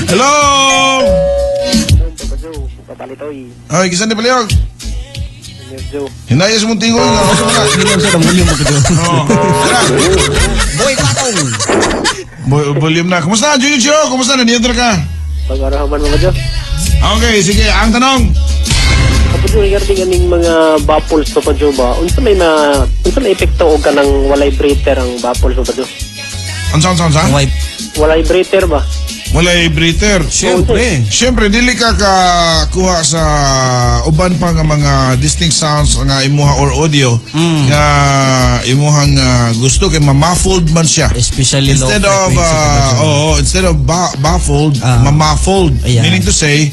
Hello. Papa Joe, papalitoy. Ay, kisan ni palihog. Senior Joe. Hinayos mong tingoy nga. Masa mga. Hindi sa volume mo ko. Oh. Tara. Boy patong. Volume na. Kumusta, Junior Joe? Kumusta? Nandito ka? Pag-arahaman, Papa Joe. Okay, sige. Ang tanong. Papa Joe, regarding aning mga baffles, Papa Joe ba? Unsa may epekto og kanang walay breather ang baffles, Papa Joe? Ang sound, sound, sound? Why? Walay breather ba? Walay breather. Siyempre. Siyempre, dili ka kakuha sa uban pa nga mga distinct sounds nga imuha or audio nga imuhang gusto kay ma-muffled man siya. Especially low Instead of frequency, Papa Joe. oo, instead of baffled, ma-muffled. Ayan. Meaning to say,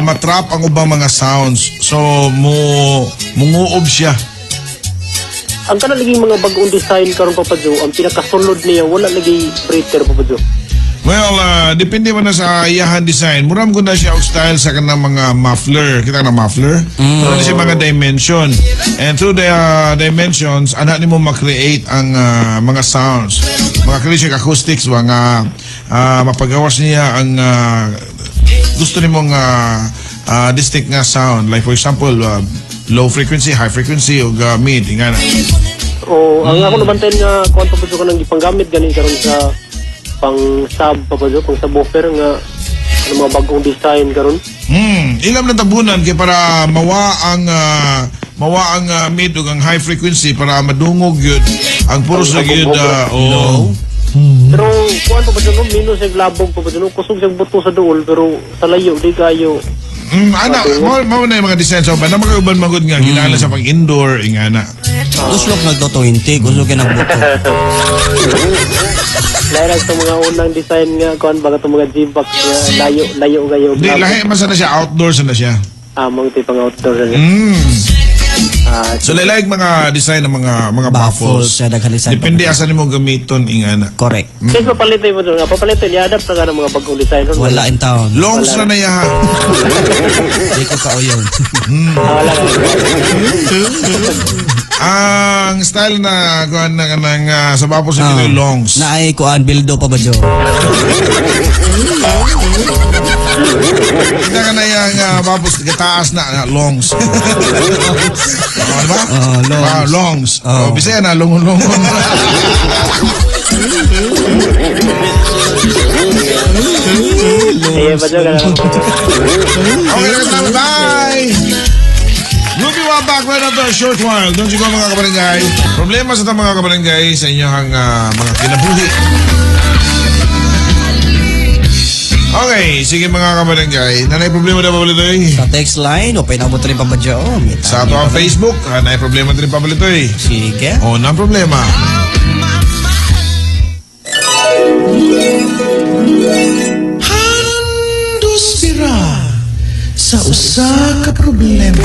matrap ang ubang mga sounds. So mo munguob siya. Ang kanang laging mga bagong design karon, Papa Joe, ang pinakasulod niya wala lagi breather, Papa Joe. Well, depende man na sa iyahan design. Muram ko na siya og style sa kanang mga muffler. Kita na muffler? Mm. na siya mga dimension. And through the dimensions, ana nimo ma-create ang mga sounds. Mga create siya acoustics ba nga mapagawas niya ang gusto nimong distinct nga sound. Like for example, low frequency, high frequency ug mid ingana. O ang ako nabantayan nga kuan, Papa Joe, kanang gipanggamit ganin karon sa pang sub, Papa Joe, pang subwoofer nga ano, mga bagong design karon. Ilam na tabunan kay para mawa ang mid ug ang high frequency para madungog yun ang puros Ang na gyud oo. Pero kuan, Papa Joe, no, minus sa labog, Papa Joe, no, kusog sa buto sa duol pero sa layo di kayo. Ana, mao na yung mga design sa uban. Na mga uban magud nga kinahanglan sa pang indoor ingana. Uslok nagto-20, kusog kay nagbuto. Lahi sa mga unang design nga kuan ba katong mga G-box nga layo layo kayo. Di lahi man sana siya, outdoor sana siya. Among ti pang outdoor na. So lahi mga design ng mga Baffles baffles. siya daghan design. Depende asa nimo gamiton ingana. Correct. Kaya papalitoy mo doon, nga papalitoy ni-adapt na ka ng mga bagong design ron. Wala in town. Longs na na yaha. Di ko kauyon. Wala ka. Ang style na kuan na kanang sa baffles sa uh, longs. Naay kuan bildo pa ba Jo? Kita ka na yung baffles kataas na longs. Oh, di ba? Oh, longs. Ah, longs. Oh. Oh, Bisaya na longon-longon. Eh, ba ka na. Okay, na bye! We'll be right back right after a short while. Don't you go, mga kabarangay. Problema sa mga kabarangay sa inyong mga kinabuhi. Okay, sige mga kabarangay. Nanay problema na ba eh? Sa text line, o pinabot rin pa ba Jo? May Sa ato ang Facebook, nanay problema din pa ba eh? Sige. O, nang problema. Handos bira sa usa ka problema.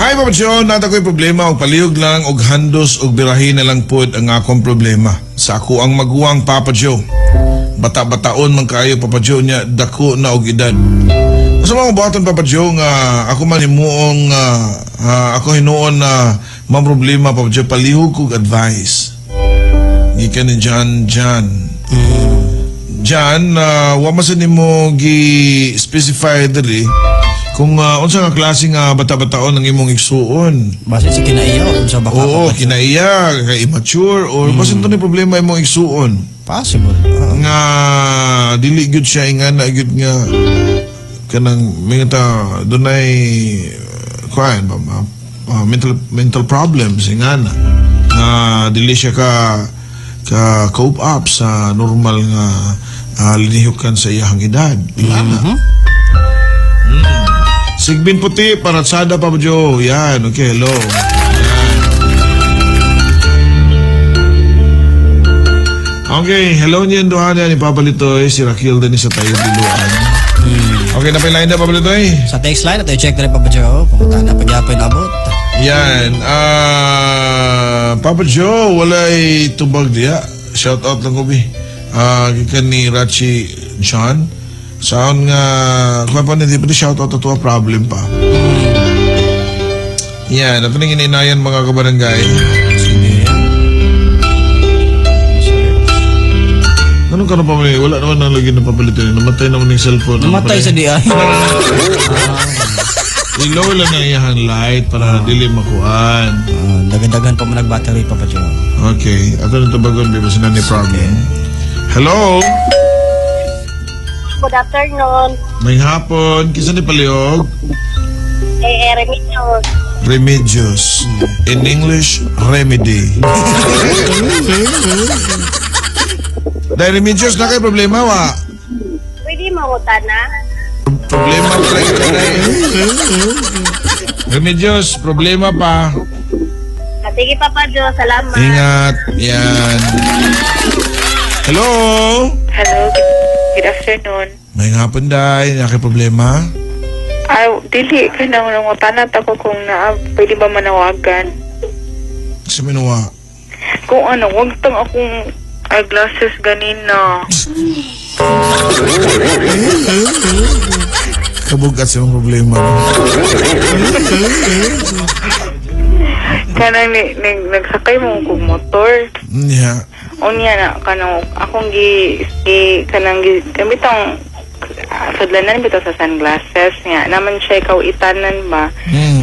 Hi, Papa John. Nata ko'y problema og palihog lang og handos og birahin na lang pod ang akong problema. Sa ako ang maguwang, Papa Joe. Bata-bataon man kaayo, Papa Joe, niya dako na og edad. Asa man buhaton, Papa Joe, nga ako man himuong ako hinuon na mang problema, Papa Joe, palihog kog advice. Gikan ni John John. John, wa man sa nimo gi-specify diri kung unsa nga klase nga bata-bataon ang imong igsuon. Basin si kinaiya o sa baka. Oo, kinaiya, kay immature or basin to ni problema imong igsuon. Possible. Nga dili gyud siya ingana gyud nga kanang mga dunay kuan ba mental problems ingana nga dili siya ka cope up sa normal nga linihukan sa iyang edad ingana. Sigbin puti paratsada Papa Joe. Yan, okay, hello. Yan. Okay, hello niyan duha niya ni Papa Litoy, si Raquel din sa tayo Biluan. Okay, na line na Papa Litoy. Sa text line, ato i-check na rin Papa Joe. Pumunta na pagyapon abot. Yan. Papa Joe, walay tubag diya. Shout out lang ko bi. Gikan ni Rachi John. Saan nga, kung pa hindi pa shout out to a problem pa. Yan, ato ning inayan, mga kabarangay. Sige. Search. Anong ka na pa man? Wala naman nang lagi na papalitan. Namatay naman yung cellphone. Namatay sa di ay. I-low lang ang iyang light para dili makuan. Ah, dagan-dagan pa mo nag-battery, Papa Joe. Okay, ato nang tubagon ba sa ni problem. Hello? Good afternoon. May hapon. Kinsa ni palihog? Eh, Remedios. Remedios. In English, remedy. Dahil Remedios na kay problema wa. Pwede mangutana? Problema pa rin. Remedios, problema pa. Ah, sige, Papa Joe. Salamat. Ingat. Yan. Hello? Hello, good afternoon. May hapon, day. Na kay problema? Ay, dili ka na nangutana ta ko kung naa pwede ba manawagan. Sa minuwa. Kung ano, wag tang akong eyeglasses ganina. Kabugat sa imong problema. Kanang ni, nagsakay mo kog motor. Yeah. Unya na kanang akong gi kanang gi gamit ang sudlanan bitaw sa sunglasses nga naman siya ikaw itanan ba.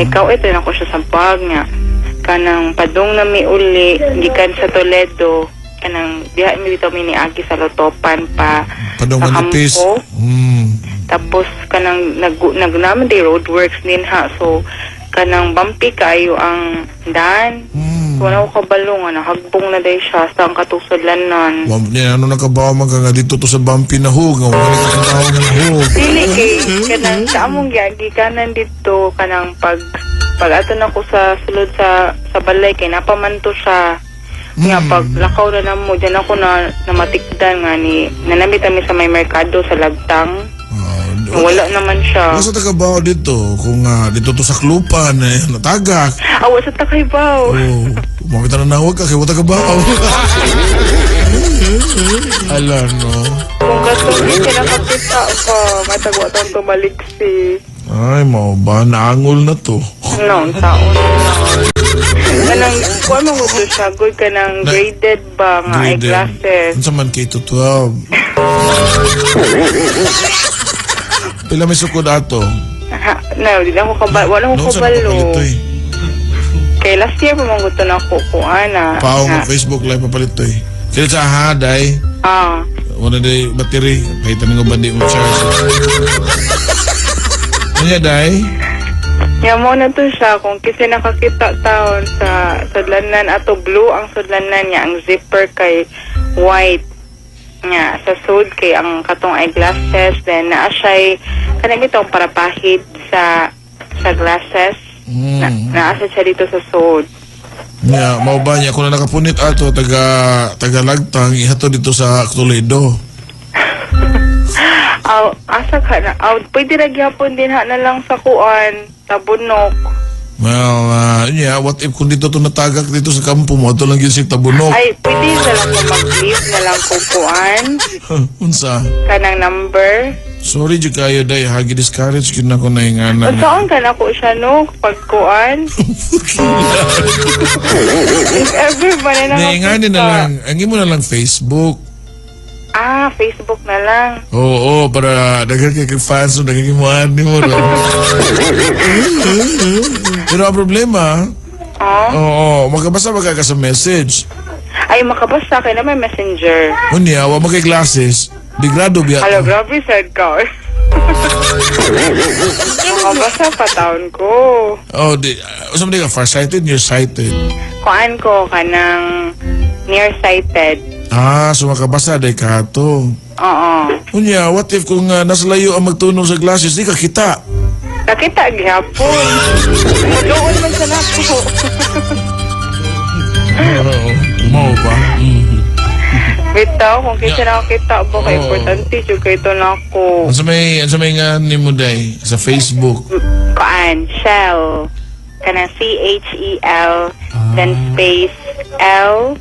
Ikaw ito na ko siya sa bag nga kanang padung na mi uli gikan sa Toledo, kanang diha mi bitaw mi niagi sa Lotopan pa Padong sa manipis. kampo. Tapos kanang nag nag naman day roadworks din ha, so kanang bumpy kayo ang daan. So wala ko kabalo nga nahagbong na day siya sa ang katusudlanan. Wa niya ano nakabaw man ka nga dito to sa bumpy na hug. Nga wala ka kabaw nga hug. Dili kay kanang sa among giagi kanan dito kanang pag pag ato na ko sa sulod sa balay kay napamanto siya nga pag lakaw na namo diyan ako na namatikdan nga ni nanamit kami sa may merkado sa Lagtang. Ah, Wala naman siya. Nasa tagabaw dito kung dito to sa Klupan eh, natagak. Awa sa takaybaw. Oh, makita na nawag ka kay wala tagabaw. Ala no. Kung katong ka nakakita ka, matagwa tong tumalik si Ay, mao ba naangol na to. No, taon na. Kanang, kuha mo ko siya, good ka ng graded ba nga Graded. eyeglasses. Unsa man K to 12? Pila may sukod ato? Ha, no, di na ako kabalo. Wala akong Noon sa kabalo. napapalitoy. Kay last year pa man gusto na ako kuha na. Pao nga Facebook live papalitoy. Sila sa ha, day. Ah, Wala day battery. Kahit anong bandi mo charge. Ano day? Ya mo na to siya kung kasi nakakita taon sa sudlanan ato, blue ang sudlanan niya, ang zipper kay white nga sa sud kay ang katong eyeglasses, then naa siya'y kanang itong para pahid sa glasses na, naa siya dito sa sud. Nya, mao ba niya kung na nakapunit ato taga taga Lagtang ihato dito sa Toledo. Aw, asa ka na? Aw, pwede ra gyapon din ha na lang sa kuan, Tabunok. Well, yeah, what if kung dito to natagak dito sa kampo mo, ato lang gyud si Tabunok. Ay, pwede na lang ko mag-leave na lang ko kuan Unsa? kanang number. Sorry jud kayo day, hagi discourage gyud nako na ingana. Unsaon ka na ko siya no pag kuan? If ever ba na Naingani na lang, ang imo na lang Facebook. Ah, Facebook na lang. Oo, para daghan kay kay fans mo, daghan kay mo ani mo. No? Pero ang problema, Oh. oo, makabasa ba ka sa message? Ay, makabasa kay na may Messenger. Unya, wa makay glasses, digrado biya. Hello, grabe sad ka. Makabasa pa taon ko. Oh, di, usa man di ka farsighted, nearsighted? Kuan ko kanang nearsighted. Ah, so makabasa day ka to. Oo. Unya, what if kung nasa layo ang magtunong sa glasses, di ka kita? Nakita gihapon. Doon man sa nako. Oo, mao ba? Bitaw, kung kinsa na kita ba kay Oo. importante jud kay ito nako. Unsa may nga ni mo day sa Facebook? Kuan, Shell. Kanang Chel, then space L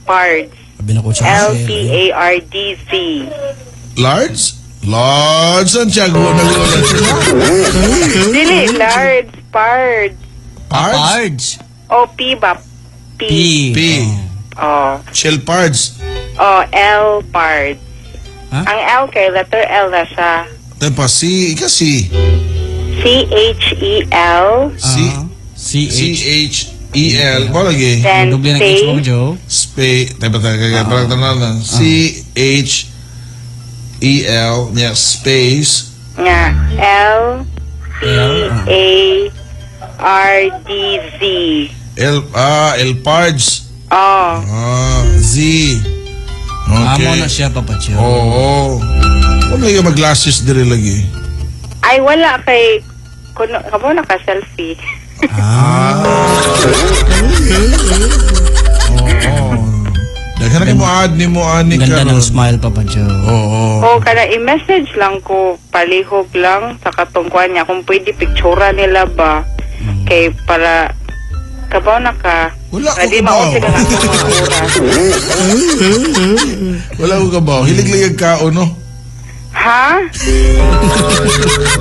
Pards. Sabi na ko siya. L P A R D Z. Large? Large Santiago. Nag Dili, large, pards. Pards? Pards. O P ba? P. P. P. Oh. Shell pards. Oh, L pards. Ha? Ang L kay letter L na siya. Tempa C, ika C. C H E L C C C H. H E L. Mo lagi. then Doble ng H mo, space Joe. Space. Tempa tayo parang tanan lang. C H E L yeah, space nga L L. A R D Z. L ah L pards. Oh, Ah, Z. Okay. Amo na siya, Papa Joe. Oo. Wala yung mag-glasses dire lagi. Ay wala kay kuno kamo naka selfie. Ah. Oo. Daghan na mo add ni mo ani Ganda karon. ng smile, Papa Joe. Oo. O kada i-message lang ko palihog lang sa katong kuan niya kung pwede pictura nila ba kay para kabaw na ka. Wala ko Para di kabaw. mausig ang akong mga oras. Wala ko kabaw. Hilig lang yung kaon, no? Ha?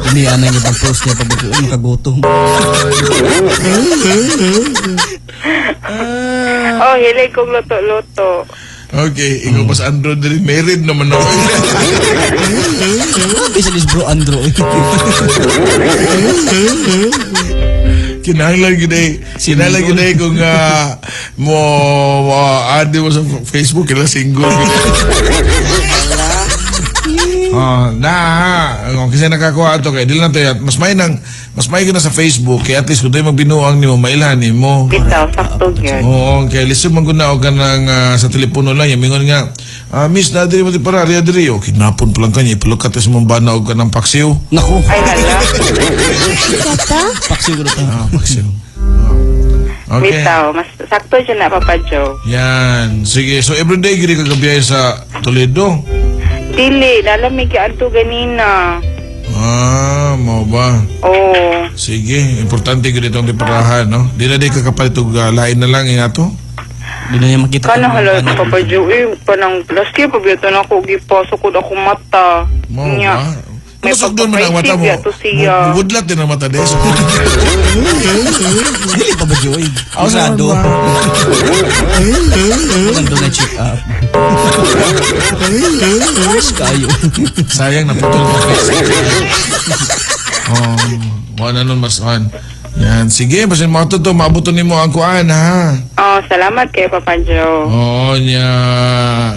Hindi, ano yung ibang post niya, Papa Joe. Ay, makagutom. Oh, hilig kong luto-luto. Okay, ikaw pa sa Android rin. Married naman ako. Bisa is bro Andro. Kinahanglan gid ay, kinahanglan gid ay kung mo add mo sa Facebook kila single gid. Oh, na, kung kasi nakakuha ato kay dili na to mas may nang mas may na sa Facebook kay at least kung tayo magbinuang nimo mailhan nimo. Bitaw, sakto gyud. Oo, kay lisod man gud na og kanang sa telepono lang mingon nga, miss na diri mo di para ariya diri. O kidnapon pa lang kanya ipalukat sa mong bana og kanang paksiw. Naku, Ay hala. paksiw ko na to. Ah, paksiw. Oh. Okay. Bitaw, mas sakto dyan na Papa Joe. Yan. Sige, so everyday gid ka gabiyahe sa Toledo. Dili, lalamig anto ganina. Ah, mo ba? Oh. Sige, importante gid itong tiparahan, no? Di na di ka kapalit og lain na lang ingato. Hindi na niya makita. Kana hala Papa Joe, eh, panang last year pabiyatan ako gipasok ko ako mata. Mo Nya. ba? May Kung sugdon man ang mata mo, pagka-pricey to siya. mubudlat din ang mata des. Dili pa ba, Joe? Asa man Sarado. ba? Nandun na check up. Fresh kayo. Sayang naputol ko face. Oh, wala nun mas on. Yan, sige, basin mo to, maabuto nimo ang kuan ha. Oh, salamat kay Papa Joe. Oo, niya.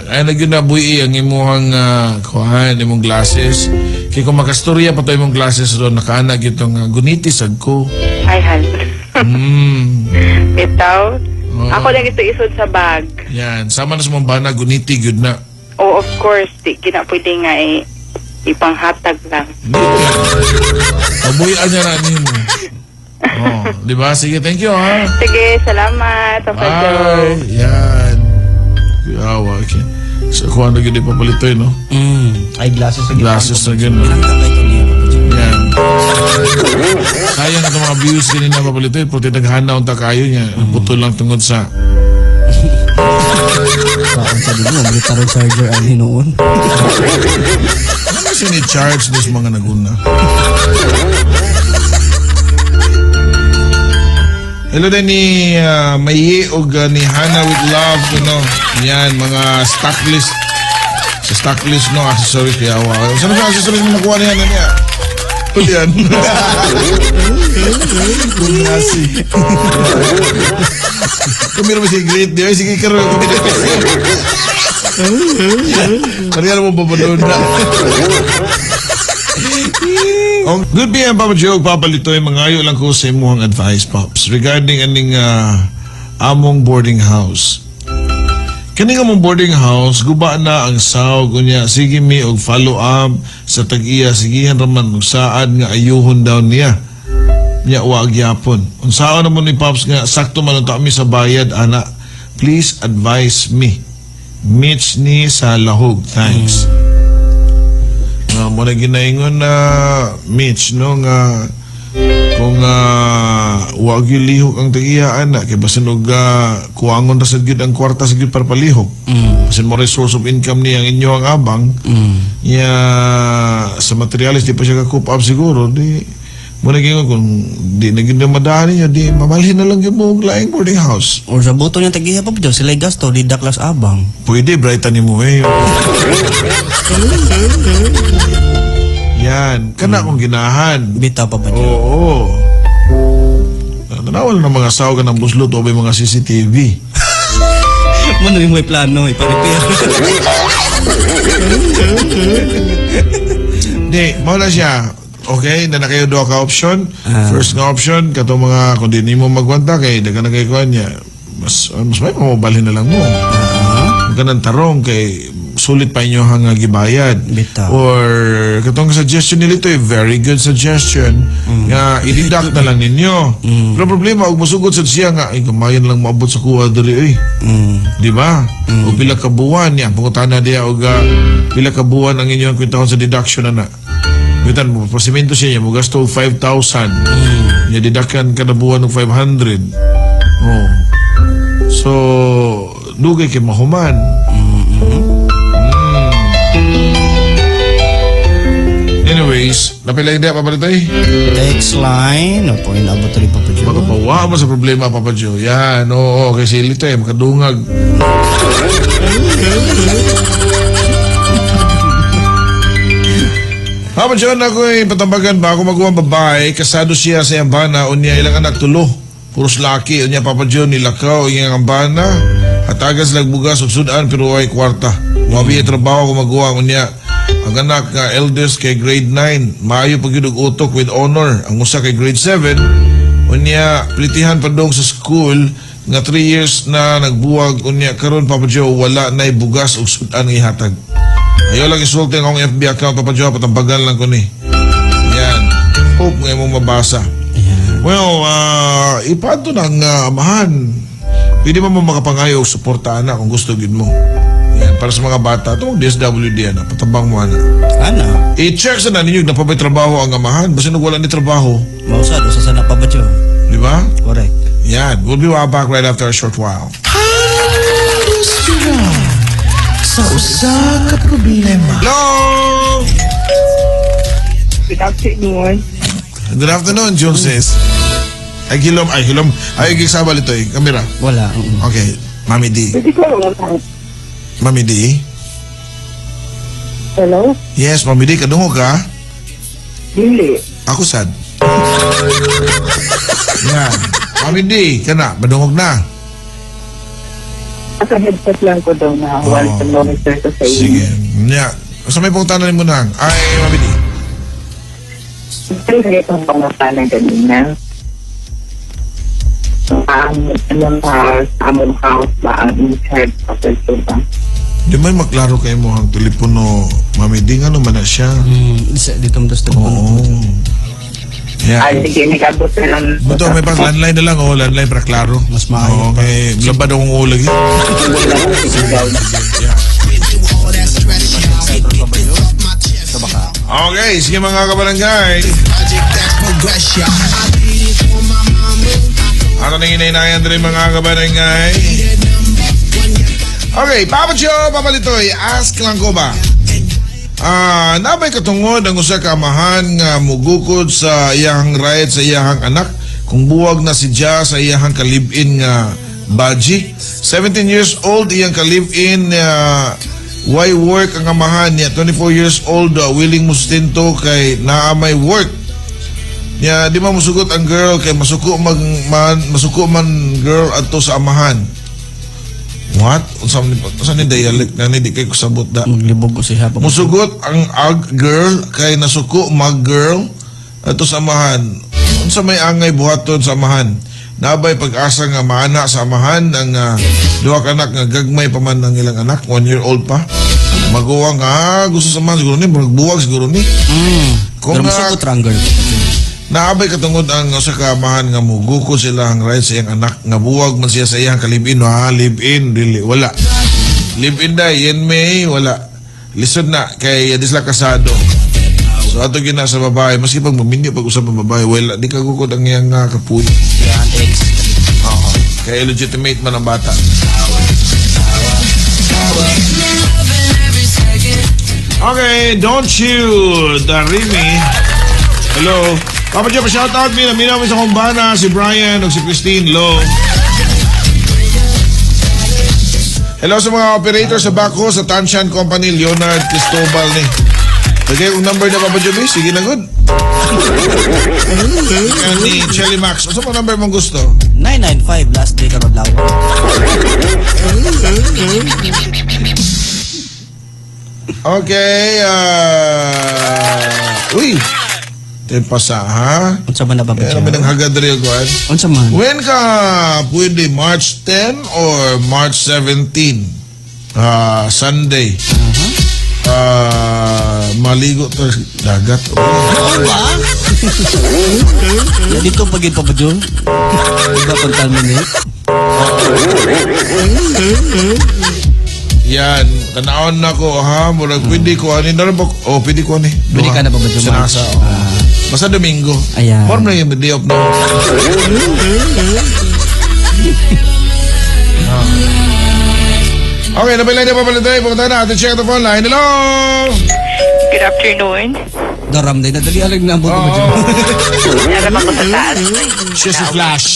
Ay, nagyun na buhi ang imuhang kuan, imong glasses. Kay kung makastorya pa to imong glasses doon, nakaanag itong gunitis ag ko. Ay hal. Bitaw. Oo. Ako lang ito isod sa bag. Yan, sama na sa mga bana, guniti, good na. Oh, of course, di kina pwede nga eh, ipanghatag lang. Hindi. Mabuhian niya na nimo. Oh, di ba? Sige, thank you ha. Sige, salamat, Papa Joe. Bye. Yan. Yawa, okay. Sa kuha na gini papalitoy, no? Eyeglasses. Glasses na gano'n. Yan. Sayang itong mga views din na papalitoy. Puti naghanaw ta kayo niya. Putol lang tungod sa Saan sa dulo, may tarong charger ang hinuon. Ano kasi ni charge dos mga naguna? Hello din ni Mayi og ni Hannah with Love, ano? Yan, mga stock list. Sa stock list, no, accessories kaya wa. Saan sa accessories mo nakuha niya na niya? Yan. Kunasi. Kumira mo si Great Day. Ay, sige, karoon. Kumira. Kariyan mo ba na? Oh, good PM, Papa Joe. Papalitoy, mangayo lang ko sa imuhang advice, Pops, regarding aning among boarding house. Kani nga mong boarding house, guba na ang saw, gunya, sige mi og follow up sa tag-iya, sigihan raman og saad nga ayuhon daw niya. Nya wa gyapon. Unsaon na mo ni Pops nga sakto man unta mi sa bayad ana. Please advise me. Mitch ni sa lahog. Thanks. Nga mo na ginaingon na Mitch no nga kung wa gyud lihok ang tag-iya ana kay basin og kuwangon ra sad gyud ang kwarta sa gyud para palihok. Basin mo source of income niya ang inyo ang abang. Ya sa materialis di pa siya ka cope up siguro di Muna gyud kung di na gyud na madahan ninyo, di mamalhin na lang gyud mo og laing boarding house. Or sa buto niya tagiya pa po, sila gasto, di daklas abang. Pwede, Brighton ni mo eh. Yan. Kana kung ginahan. Bitaw pa ba dyan? Oo. Tanawa lang ng mga asawa ka ng buslot o may mga CCTV. Mano yung may plano, ipa-repair. Di, mao na siya. Okay, na na kayo duha ka option. First nga option, katong mga kung di nimo magwanta kay daga na kay kuan niya. Mas may pamabalhin na lang mo. Huwag ka ng tarong kay sulit pa inyo hang gibayad. Bitaw. Or katong suggestion nila ito, eh, very good suggestion nga i-deduct na lang ninyo. Pero problema og mosugod sad siya nga ay kamayan lang moabot sa kuha diri eh. Di ba? O pila ka buwan niya pangutana diya og pila ka buwan ang inyong kwentahon sa deduction ana. Bitan mo pasimento siya niya mo gasto og 5,000. Niya deductan kada buwan og 500. Oh. So dugay kay mahuman. Anyways, napila hindi pa palitoy? Text line, o po, inabot rin pa po dyan. Makapawa mo sa problema, Papa Joe. Yan, oo, kasi lito eh, makadungag. Papa Joe, ako eh, patambagan ba ako maguwang babae, kasado siya sa iyang bana, unya ilang anak tulo. Puros laki, unya Papa Joe, nilakaw, iyang ambana. Hatagan sila bugas, ug sudan, pero ay kwarta. Wabi ay trabaho ako maguwang, unya. Ang anak nga eldest kay grade 9, maayo pag yun og utok with honor. Ang usa kay grade 7, unya plitihan pa dong sa school nga 3 years na nagbuwag unya karon Papa Joe wala nay bugas ug sudan nga ihatag. Ayaw lang isulti ang akong FB account Papa Joe, patambagan lang ko ni. Yan. Hope nga imong mabasa. Well, ipadto ng amahan. Pwede ba mo makapangayo og suporta ana kung gusto gid mo. Yan, para sa mga bata, itong DSWD ana, patabang mo ana. Ana, I-check sa na ninyo napabay trabaho ang amahan. Basta nung wala ni trabaho, mausad, usa sa na pa ba dyan? di ba? Correct. Yan. We'll be right back right after a short while. Handos dira sa usa ka problema. Hello! Good afternoon. Good afternoon, Jules. Ay, hilom. Ay, hilom. Ay, gigsabal ito eh. Kamera. Wala. Okay. Mami D. Pwede ko lang. Mami D. Hello? Yes, Mami D. Kadungog ka? Dili. Ako sad. Yan. Mami D. Kana, madungog na. Nasa headset lang ko daw na wala sa monitor ko sa inyo. Sige. Nya. Sa may pangutanan mo nang. Ay, Mami D. Ito yung itong pangutana ganina. Ano pa sa among house ba ang in-charge of the ba? Di man maklaro kay mo ang telepono, Mami D. Nga naman na siya. Dito mo tas telepono. Oo. Yeah. Ay, sige, nag-abot na lang. Buto, may pang landline na lang. Oh, landline para klaro. Mas maayo pa. Okay. Labad akong ulag. Eh. Yeah. Okay, sige mga kabarangay. Ako nang inainayan rin mga kabarangay. Okay, Papa Joe, Papa Litoy, ask lang ko ba? Nabay katungod ang usa ka amahan nga mugukod sa iyahang right sa iyahang anak kung buwag na si Ja sa iyahang kalib-in nga baji. 17 years old iyang kalib-in why work ang amahan niya. 24 years old willing mustento kay naa may work. Niya di man musugot ang girl kay masuko man masuko man girl adto sa amahan. What? Unsa man ni dialect na ni di kay kusabot da. Maglibog ko siya pa. Musugot ang ag girl kay nasuko mag girl adto sa amahan. Unsa may angay buhaton sa amahan? Nabay pag-asa nga maana sa amahan ang duha ka anak nga gagmay pa man ang ilang anak, 1 year old pa. Maguwang gusto sa amahan siguro ni, buwag siguro ni. Kung Pero musugot ra ang girl. Naabay katungod ang usa ka amahan nga mugukod sila ang right sa iyang anak nga buwag man siya sa iyang kalib-in, ha, live-in dili wala. Live-in day yen may wala. Lisod na kay di sila kasado. So ato gina sa babae maski pag maminyo pag usap ang babae wala di kagukod ang iyang kapuy. Yan, ex. Oo. Kay legitimate man ang bata. Okay, don't you Darimi. Hello. Papa Joe, shout out mi na sa kumbana si Brian ug si Christine Lo. Hello sa mga operator sa Bako sa Tanshan Company, Leonard Cristobal ni. Lagay kong number na Papa Joe, sige na good. Yan ni Chelly Max. Ano sa number mong gusto? 995 last day karon law. Okay, uy. Tempa sa, ha? Unsa man na Papa Kaya Joe? naman ang hagadril ko, eh. Unsa man? When ka pwede, March 10 or March 17? Sunday. Maligo to dagat. Oo ba? Ya, dito pag Papa Joe. Iba contaminate. Yan, tanawon na ko ha, murag pwede ko ani na ba? Oh, pwede ko ani. Pwede ka na Papa Joe? Sa NASA. Oh. Basta Domingo. Ayan. Form na yung day off na. Okay, napilay na papalintay. Pumunta na atin check the phone line. Hello! Good afternoon. Daram day nadali alag na ambot Papa Joe. Alam ako sa taas. Siya si Flash.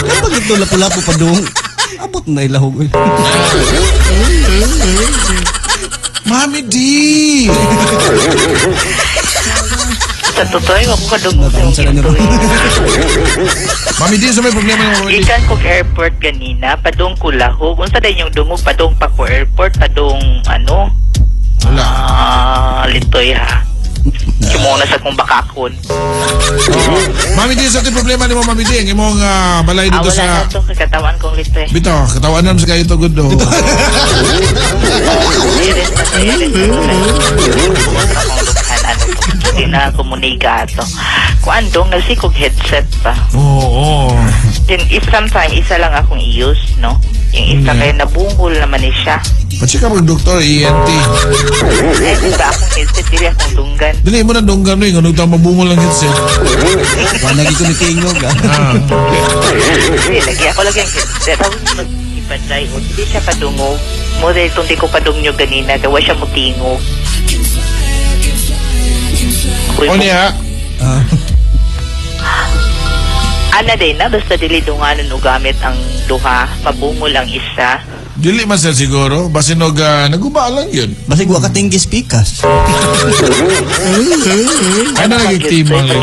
Kapag ito lapu-lapu pa dong. Abot na ilahog. Mami D! Sa totoo, ako kadungog sa Natansa na niya. Mami D, sa may problema ng Mami D? Gikan kog airport ganina, padung ko lahog. Unsa day yung dungog, padung pa ko airport, padung ano? Wala. Litoy ha. Kimuna sa kong bakakon. Mami D, sa ating problema ni mo, Mami D, ang imong balay dito Wala sa... na to, kakatawan kong litoy. Bitaw, katawan naman sa kayo to good do. Hindi na komunika ato. Kuan dong, nasi kog headset pa. Oo. Then if sometime isa lang akong i-use, no? Yung isa kay nabungol naman ni siya. Pa-check up ang doktor, ENT. Eh, di ba akong headset, dili akong dunggan. Dili mo na dunggan no, nga nagtang mabungol ang headset. Wala lagi ko ni tingog ah. Hindi, lagi ako lagi ang headset. Tapos mag-ipanday, o hindi siya padungog. Mo dahil itong di ko padungyo ganina, kaya siya mutingog. Uy, O niya, Ana din na, basta dili dunganon o gamit ang duha, mabungol ang isa. dili man sir siguro, basin og naguba lang yun. Basig wa ka tinggi speakers. Ay na nagigtima lang.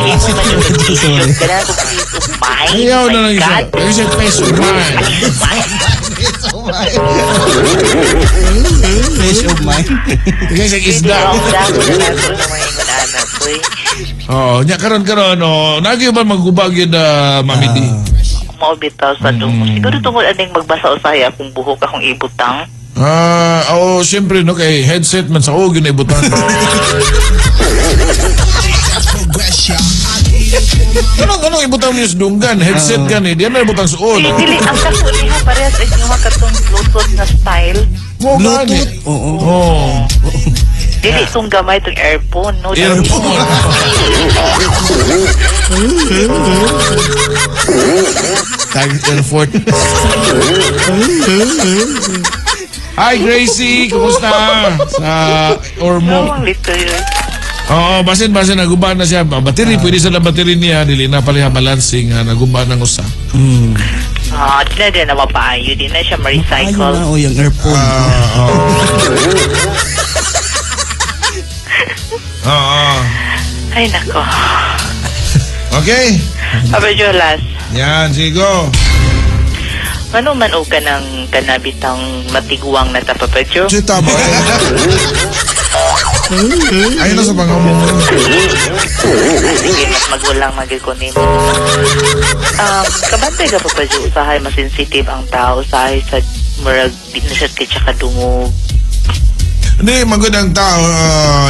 Ayaw na lang isa. Lagi siya peso man. Fresh of mind. Lagi siya isda. Oo, nya karon karon oh, nagi ba magubag yun na Mami D? Mao bitaw sa dungo. Siguro tungod aning magbasa usahay akong buhok akong ibutang. Oo, siyempre no kay headset man sa og yun ay butan. Anong ibutang niyo sa dunggan? Headset gani, di na ibutang suod. Dili ang dako niya parehas sa inyo katong Bluetooth na style. Mo gani. Bluetooth. Oo. Oh. Dili itong gamay itong earphone, no? Earphone. Tag airport. Hi Gracie, kumusta? Sa Ormoc. Ang lito yun. Oo, basin naguba na siya. Battery, pwede sa na battery niya dili na pala balancing ha, naguba ng usa. Di na din na mapaayo, di na siya Ayun ma-recycle. na, oh, yung earphone. Oo. Oo. Ay, nako. Okay. Papa Jolas, Yan, sige go. ano man o ka ng kanabitang matiguang na ta, Papa Jo? Sige, tama. Ayun na sa pangamong. Sige, mas magulang magikunin. Kabantay ka, Papa Jo, usahay mas sensitive ang tao, usahay sa murag di na siya kay tsaka dungog. Hindi, magandang tao.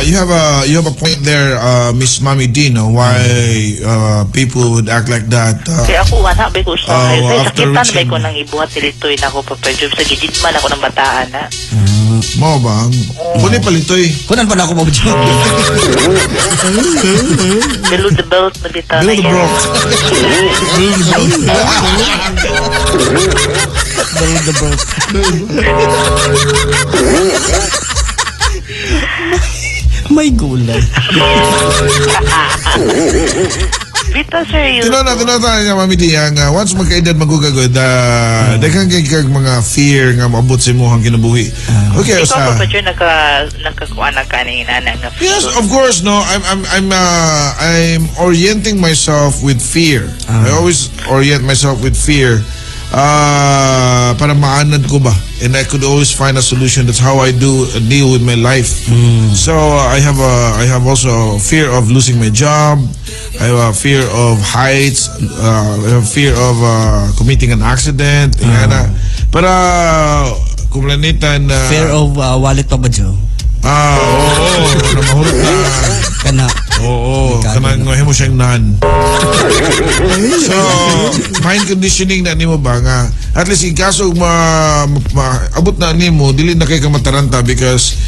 You have a point there, Miss Mami D, no? Why people would act like that. Kaya ako, wala ba ko usahay. Oh, Say, after sakitan ba reaching- ko nang ibuhat nilitoy na ako, Papa Jo. Sa gidid man ako ng bataan na. Mo ba? Kunin palitoy. Kunan pa na ako, Papa Jo. Below the belt na bitaw Below na the yan. belt. Below the belt. Below the belt. May gulay. Bitaw seryoso. Tinood tayo nga, Mami D, ang once magkaedad magugagod, daghan kay kag mga fear nga maabot sa imong kinabuhi. Okay, Ikaw sa pa ba dyan nakakuha na kanina na nga Yes, of course, no. I'm orienting myself with fear. I always orient myself with fear. Para maanad ko ba? And I could always find a solution. That's how I do deal with my life. So I have also fear of losing my job. I have a fear of heights. I have fear of committing an accident. Ingana. Para kumlanitan na Fear of wallet pa ba, Joe? Ah, oo. Na mahurot na. Kana. Oo, Delikado kanang na. himo siyang nan. So, mind conditioning na nimo ba nga at least in kaso ma abot na nimo, dili na kay ka mataranta because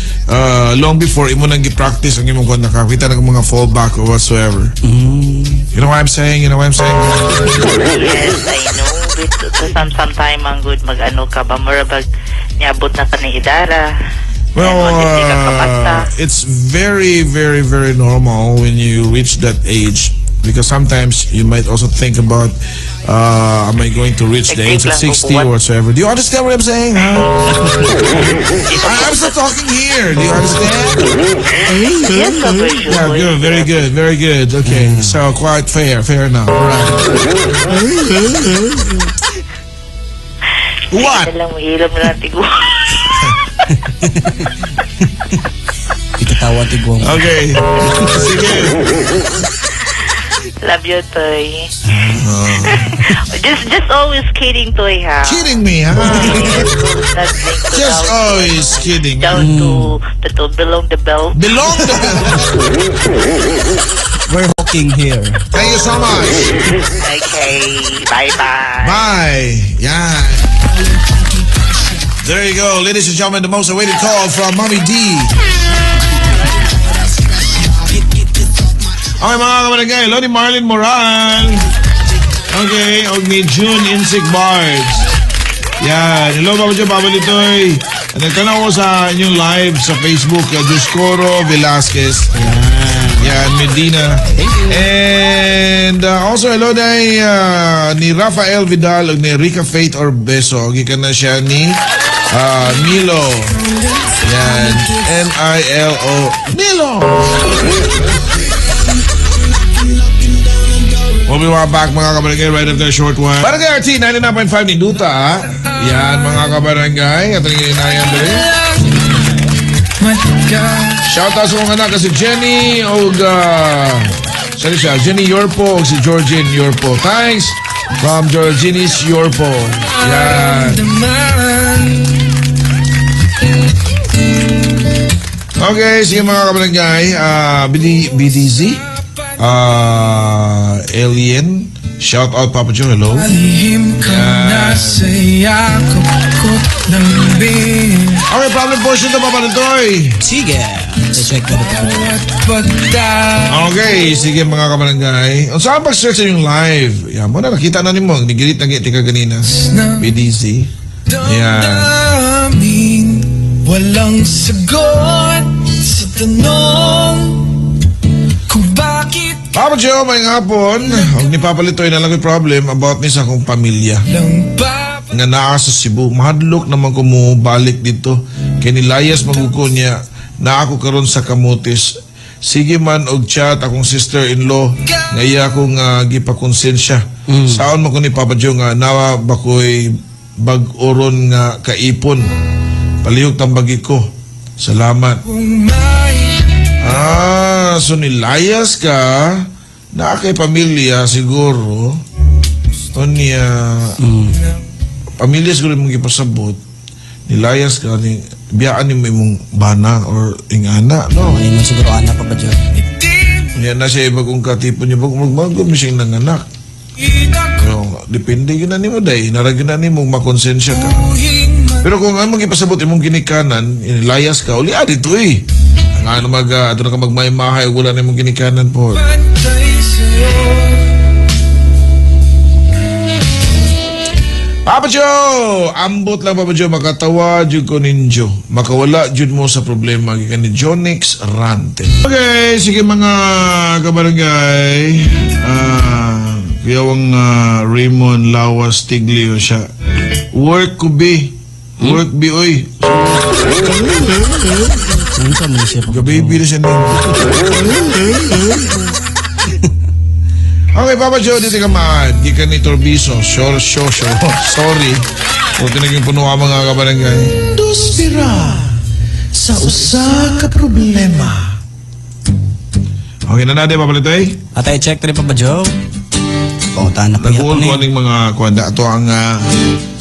long before imo nang gi-practice ang imong kung nakakita ng mga fallback or whatsoever. You know what I'm saying? You know what I'm saying? Yes, I know. But sometime ang good mag-ano ka ba, mura bag niabot na ka ng idara. Well, Ano, hindi ka kapasta. it's very, very, very normal when you reach that age because sometimes you might also think about, am I going to reach the age of 60 or whatsoever? Do you understand what I'm saying? Huh? I'm still talking here. Do you understand? Yes, Papa Yeah, good. Very good. Very good. Okay, so quite fair. Fair enough. All right. What? Sige na lang, mahilom na lang tigo. Ikatawa tigwang. Okay. Sige. Love you, Toy. Just always kidding, Toy, ha? Kidding me, huh? Not think to Just down, always kidding. Down to belong the belt. Belong the We're hawking here. Thank you so much. Okay. Bye-bye. Bye. Yeah. There you go, ladies and gentlemen, the most awaited call from Mommy D. Okay, mga kabarangay, hello ni Marlene Moral. Okay, og ni June Insik Bards. Yan, hello Papa Joe, Papa Litoy. Nagtanaw ko sa inyong live sa Facebook, Dioscoro Velasquez. Yan, Medina. Thank you. And also, hello day ni Rafael Vidal ug ni Rica Faith Orbeso. Gikan na siya ni Milo. Yan, Milo. Milo! We'll be right back, mga kabarangay, right after a short one. Barangay RT 99.5 ni Duta. Ah. Yan, mga kabarangay. At rin inayan din. Shout out sa mga anak si Jenny og sorry siya, Jenny Yorpo og si Georgine Yorpo. Thanks from Georginis Yorpo. Yan. Okay, sige mga kabarangay, BDZ, Alien, shout out Papa Joe, hello. Yan. Okay, problem portion to, Papa Litoy. Sige. Check na ito. Okay, sige mga kabarangay. Unsa ang pag-search sa inyong live? Yan, muna nakita na nimo, nigirit na giti ka ganina. BDZ. Yan. Walang sagot sa tanong kung bakit Papa Joe, may hapon. Huwag ni Papa Litoy na lang may problem about ni sa akong pamilya. Nga naa sa Cebu. Mahadlok naman ko mo balik dito. Kay nilayas maguko niya na ako karon sa Camotes. Sige man og chat akong sister-in-law nga iya akong gipakonsensya. Saon man ko ni Papa Joe nga nawa ba ko'y bag-oron nga kaipon. Palihog tambagi ko. Salamat. Ah, so nilayas ka na kay pamilya siguro. O niya, pamilya siguro imong gipasabot. Nilayas ka ni biyaan nimo imong bana or ingana, no? Ay, mo siguro anak pa ba dyan? Niya na siya ibagong katipon niya bagong magbago mo siyang nanganak. Pero depende yun na nimo day, narag yun na nimo makonsensya ka. Pero kung ang magipasabot imong ginikanan, inilayas ka, uli dito eh. Ang ano mag, ato na ka magmay-mahay, wala na imong ginikanan po. Papa Joe! Ambot lang Papa Joe, makatawa jud ko ninyo. Makawala jud mo sa problema gikan ni Jonix Rante. Okay, sige mga kabarangay. Kuyawang Raymond Lawas Tiglio siya. Work ko be. Work be oy. Unsa man siya Papa Joe? Gabi na siya ninyo. Okay, Papa Joe, dito ka maad. Gikan ni Torbiso. Sure, sure, sure. Sorry. Huwag naging puno ang mga kabarangay. Duspira sa usa ka problema. Okay na natin, Papa Litoy. Atay check tri Papa Joe. Pangutana pa Nag-uol yapon ko eh. aning mga kwanda. Ito ang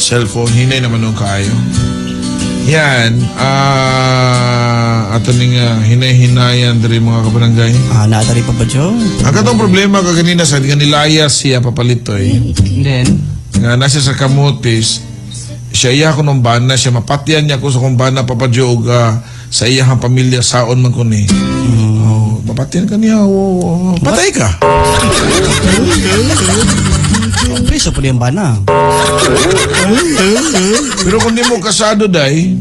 cellphone. Hinay naman nung kaayo. Yan. Ato ning hinay-hinayan diri mga kabarangay. Ah, naa diri Papa Joe. Ang katong problema kaganina sa nilaya siya papalitoy. Then Nga nasa sa Kamutis, siya iya ko nung bana, siya mapatyan niya ko sa kong bana Papa Joe og sa iyang pamilya saon man ko ni. Oh, mapatyan ka niya. Oh, patay ka. preso po yung bana. Pero kung di mo kasado day,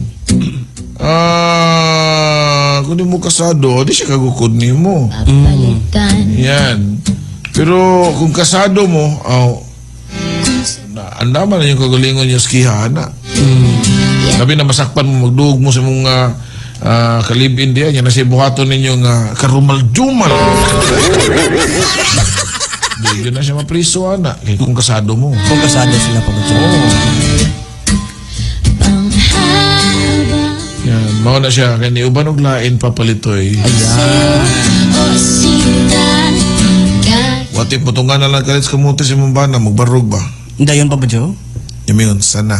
kung di mo kasado, di siya kagukod nimo. Yan. Pero kung kasado mo, oh, andaman na yung kagalingon niya sa kihana. Sabi na masakpan mo, magduog mo sa mong kalibin diyan. Yan na siya buhaton ninyong karumal-jumal. Di yun na siya mapriso, ana. Kaya kung kasado mo. Kung kasado sila Papa Joe. Yan, mao na siya. Kaya ni uban og lain papalitoy. Ayan. What if putungan na lang kalit sa kamuti sa imong bana, magbarog ba? Hindi yun Papa Joe. Yamingon, sana.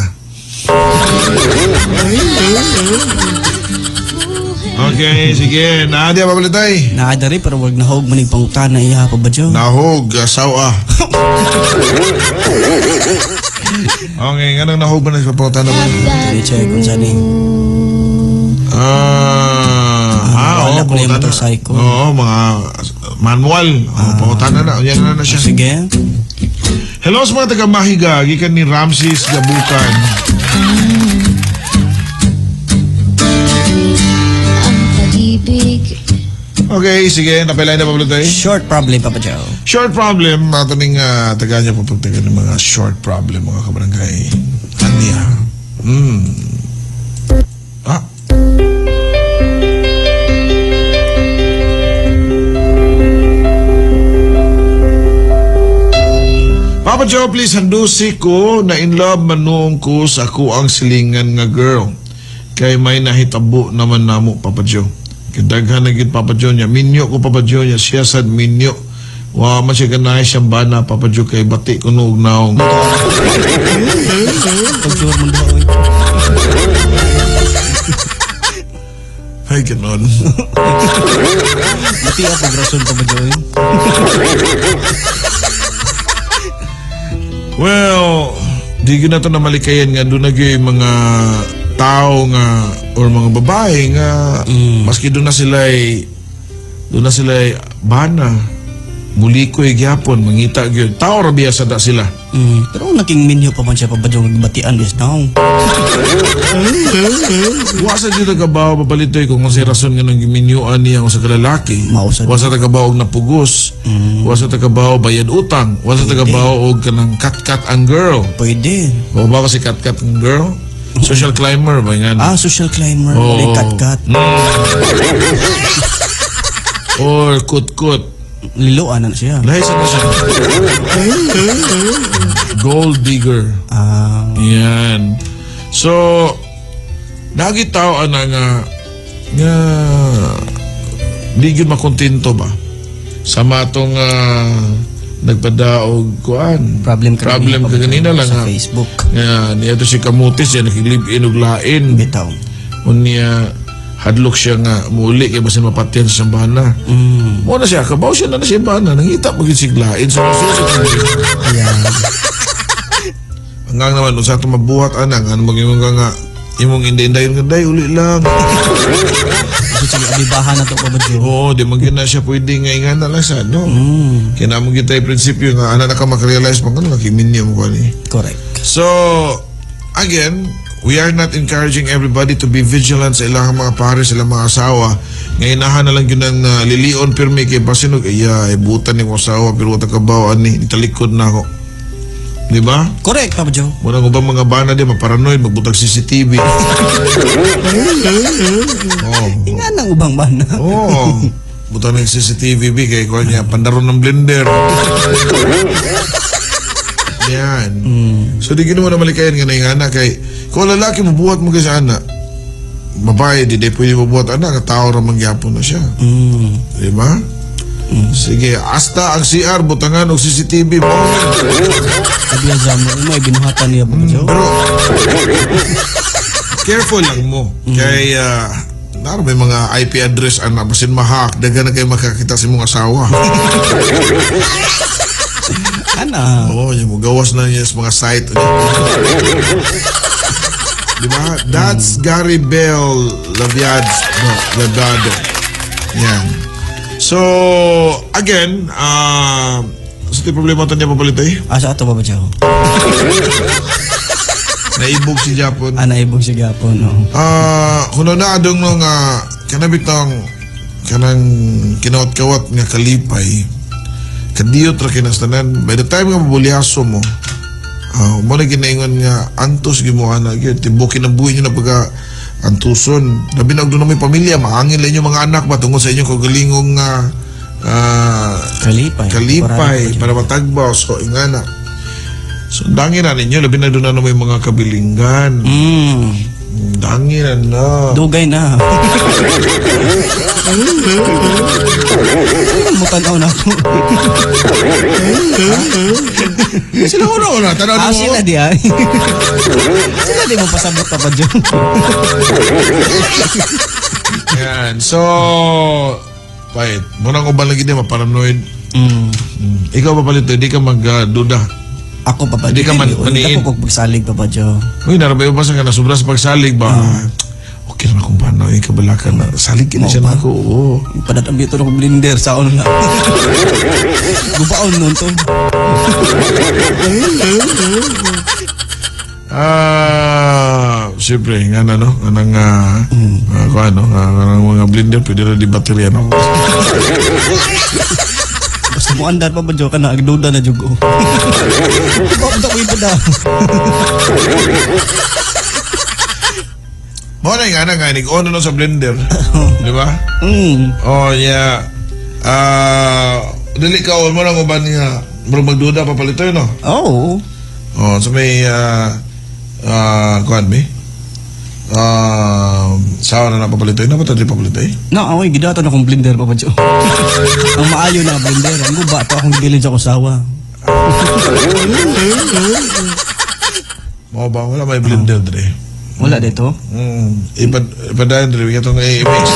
Okay, sige. Naadi, papalitoy. Naa diri pero wag nahog manig pangutana iya Papa Joe. Nahog, asawa. Okay, nga nang nahog ba na sa pangutana ba? Diri check kung saan ni. Oo, wala pa na yung pangutana. motorcycle. Oo, mga manual. Oo, pangutana na. Yan na na siya. Sige. Hello sa mga taga-Mahiga, gikan ni Ramses Gabutan. Okay, sige. Napilay na Pablo tayo. Short problem Papa Joe. Short problem, ato ning taga niya po pagtaga ng mga short problem, mga kabarangay. Aniya. Ah. Papa Joe, please, handusi ko na in love manung ko sa ako ang silingan nga girl. Kay may nahitabo naman namo, Papa Joe. Kay daghan na gid Papa Joe niya. Minyo ko Papa Joe niya. Siya sad minyo. Wa man siya ganahe siyang bana Papa Joe kay bati ko noog naong. Pag-sure mo ba oy. Ay, ganon. Bati ako rason Papa Joe. Well, di ko na ito namalikayan nga doon na gyud mga tao nga or mga babae nga maski doon na sila ay bana mulikoy gyapon mangita gyud tao ra biya sa da sila. Pero naking minyo pa man siya Papa Joe batian is now. Wa sa jud tagabaw papalitoy kung unsay rason nga nang giminyuan niya sa kalalaki. Mao sa Wa sa tagabaw og napugos. Wa sa tagabaw bayad utang. Wa sa tagabaw og kanang kat-kat ang girl. Pwede. O ba kasi kat-kat ang girl? Social climber ba nga? Ah, social climber. Oo. Oh. Kat-kat. Or kut-kut. Liloan na siya. Lahi sa na siya. Gold digger. Ah, Yan. So, nagitaw ana nga nga di gyud makontento ba sa matong nagpadaog kuan. problem ka Problem ka ganina lang sa ha. Facebook. Nga niya to si Kamutis yan nakiglib-in og lain. Bitaw. Unya hadlok siya nga muuli kay basin mapatyan sa bana. Mo na siya kabaw siya na na siya bana nangita mo gyud siglain sa susunod. Ayan. Ang naman unsa ato mabuhat ana nga ano magimong ka nga imong inday-indayon nga day uli lang. Sige, abibahan na to, Papa Joe. Oo, di man gyud na siya pwede nga ingana lang sa no. Kaya namo gyud tayo prinsipyo nga ana na ka makarealize man kano nakiminyo mo ni. Correct. So, again, we are not encouraging everybody to be vigilant sa ilang mga pare, sa ilang mga asawa. Ngayon na lang yun ang lilion pirmi kay basin og iya ibutan ni asawa pero wala ka baw ani talikod na ako. Di ba? Correct, Papa Joe. Muna ko ba mga bana di maparanoid magbutag CCTV. Oh. Inga nang ubang bana. Oo. Butang ng CCTV bi kay kuan niya pandaron ng blender. Yan. So di gino mo na malikayan nga na yung anak kay kung lalaki mo buhat mo kay sa anak. Babae di pwede mo buhat anak, tao ra man gyapon na siya. Di ba? Sige, hasta ang CR butangan og CCTV mo. Abi mo, mo binuhatan niya, Papa Joe. Pero careful lang mo. Kay naro may mga IP address ana basin ma-hack daghan na kay makakita sa imong asawa. Ana. Oo, yung mo gawas na niya sa mga site. Di ba? That's Gary Bell Laviad, no, Laviado. Yan. So, again, sa ti problema ito niya papalitay? Asa ato, Papa Joe? Naibog si Japon. Ah, naibog siya gyapon, no. Kung na adong no nga kanabitong kanang kinawat-kawat nga kalipay kadiyot ra kinastanan by the time nga mabulyaso mo mo na ginaingon nga antos gimuha na gyud tibuok kinabuhi nyo na pagka antuson labi na og doon na may pamilya maangin lang inyong mga anak ba tungod sa inyong kagalingong Kalipay. kalipay para matagbaw so ingana so dangin na ninyo labi na doon na may mga kabilingan. Dangin na na. Dugay na. Mutanaw na ako. Sila ko na, tanaw Ah, mo. sila di ay. Sila di mo pasabot, Papa Joe. Yan. So, wait. Muna ko ba lagi di maparanoid? Ikaw pa palito, di ka magduda. Ako, Papa Hindi Joe. ka maniin. Ako kog pagsalig, Papa Joe. Uy, narabay ba sa ka na sobra sa pagsalig ba? Okay naman kung paano, eh, kabalakan na. Salig ka na siya na ako. Oo. Padat ang bito ng blender sa na. Gubaon nun to. Siyempre, nga na, no? Anang, kung ano, anang mga blender, pwede na di baterya, no? Basta mo andar, Papa Joe, ka na, agduda na jugo. Gubaon ta ko ipada. Mo na nga na nga, nag-on na sa blender. Di ba? Oh, yeah. Dili ka, mo lang uban nga, murag magduda pa palitoy, no? Oo. Oh, so may, kuan may? Sawa na napapalitoy na ba ito di papalitoy? No, ako'y gidato na akong blender, Papa Joe. Ang maayo na blender. Ang guba to akong gibilin sa kusawa. Mao ba? Wala may blender dre. Wala dito? Ipadayon dre, itong i-mix.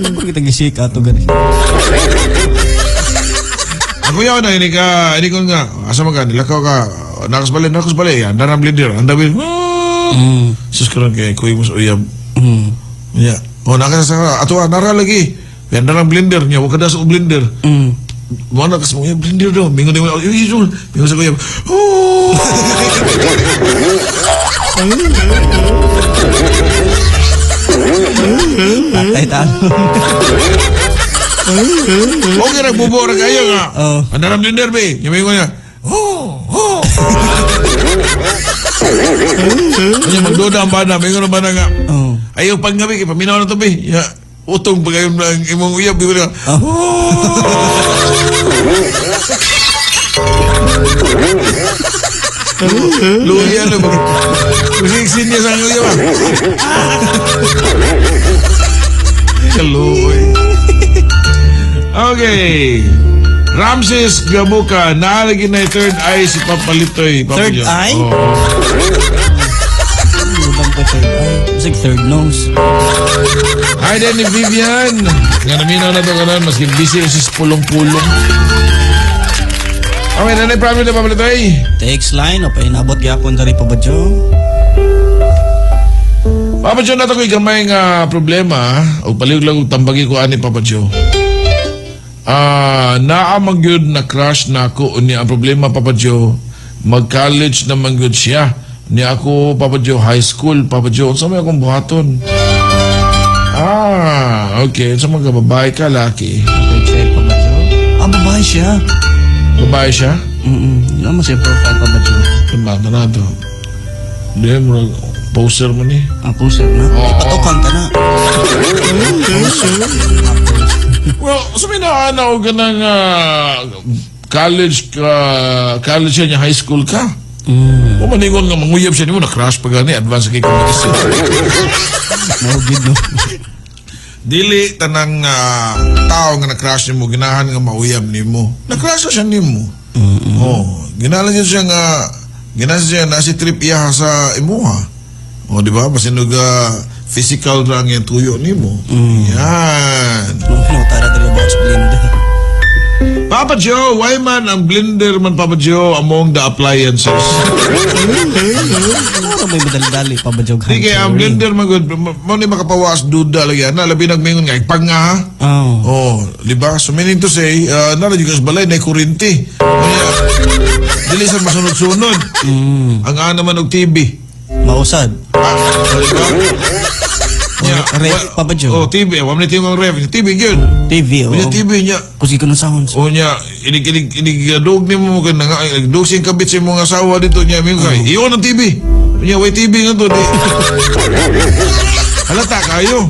Pag kita gisika ato gani. Ako yaw na, ini ka, ini ko nga, asa man ka, nilakaw ka, nakas bali, anda na blender, anda blender. Sus karon kay kuy mo sa uyab. Yeah. Oh, nakas sa ato nara lagi. Anda lang blender niya, wa ka sa blender. Mo na kas mo blender do. Mingon mo, mingon sa uyab. Oh. Patay talo. Okay, nagbubo ra kayo nga. Oh. Anda lang blender be. Nya mingon niya. Oh, oh. Nya magduda ang bana, mingon ang bana nga. Oh. Ayaw panggabi kay paminaw na to be. Ya, utong pagayon lang imong uyab di ba? Oh. Luya no bag. Kusiksin niya sa uyab. Kaluoy. Okay. Ramses Gabuka, naalagi na yung third eye si Papalitoy. Papa Third John. eye? Oo. Ano ko third eye? Bisag third nose. Hi din ni Vivian. Nga naminaw na to kanon, maski busy si pulong-pulong. Okay, nanay problem na Papalitoy. Text line o painabot gyapon diri pa ba Joe? Papa Joe, nato ko'y gamay nga problema o palihog lang og tambagi ko ani, Papa Joe. Ah, naa man gyud na crush na ako, unya ang problema, Papa Joe, mag-college naman gyud siya. Niya ako, Papa Joe, high school, Papa Joe, unsa may akong buhaton? Ah, okay. Unsa man ka, babae ka, laki? Okay, check, Papa Joe. Ah, babae siya. Babae siya? Yun mo siya profile, Papa Joe. Bata na to. Di, murag poser mo ni. Ah, poser na. Oo. Ipatukan ta na. Well, sa may naana o ganang college ka, college siya niya, high school ka. O maningon nga manguyab siya nimo, na-crush pa gani, advance kay kung mag-isip. Mahugid, no? Dili tanang tao nga na-crush nimo ginahan nga mauyab nimo. Na-crush na siya nimo. Oh, ginalan niya siya nga ginahan siya na si trip iya sa imuha. Oh, di ba? Basin og physical ra ang iyang tuyo nimo. Yan. No, tara dali box blender. Papa Joe, why man ang blender man, Papa Joe, among the appliances? Ano may madali-dali, Papa Joe? Di kaya ang blender man gud mo ni makapawas duda lagi ana, labi nagmingon nga pag nga ha. Oh. Oh, di ba? So meaning to say, nara jud ka sa balay na kuryente. Kaya dili sa masunod-sunod. Ang ana man og TV. Mausad. Ah, oh, di ba? Nya, Ref, Papa Joe. Oh, TV. Wa man ni ang ref. TV gyud. TV, oh. Unya TV nya. Kusig ko ng sounds. O niya, inig inig inig dog nimo mo nga dog siyang kabit sa imong asawa dito niya mingon kay. Iyon ang TV. Unya way TV nga to di. Halata kayo.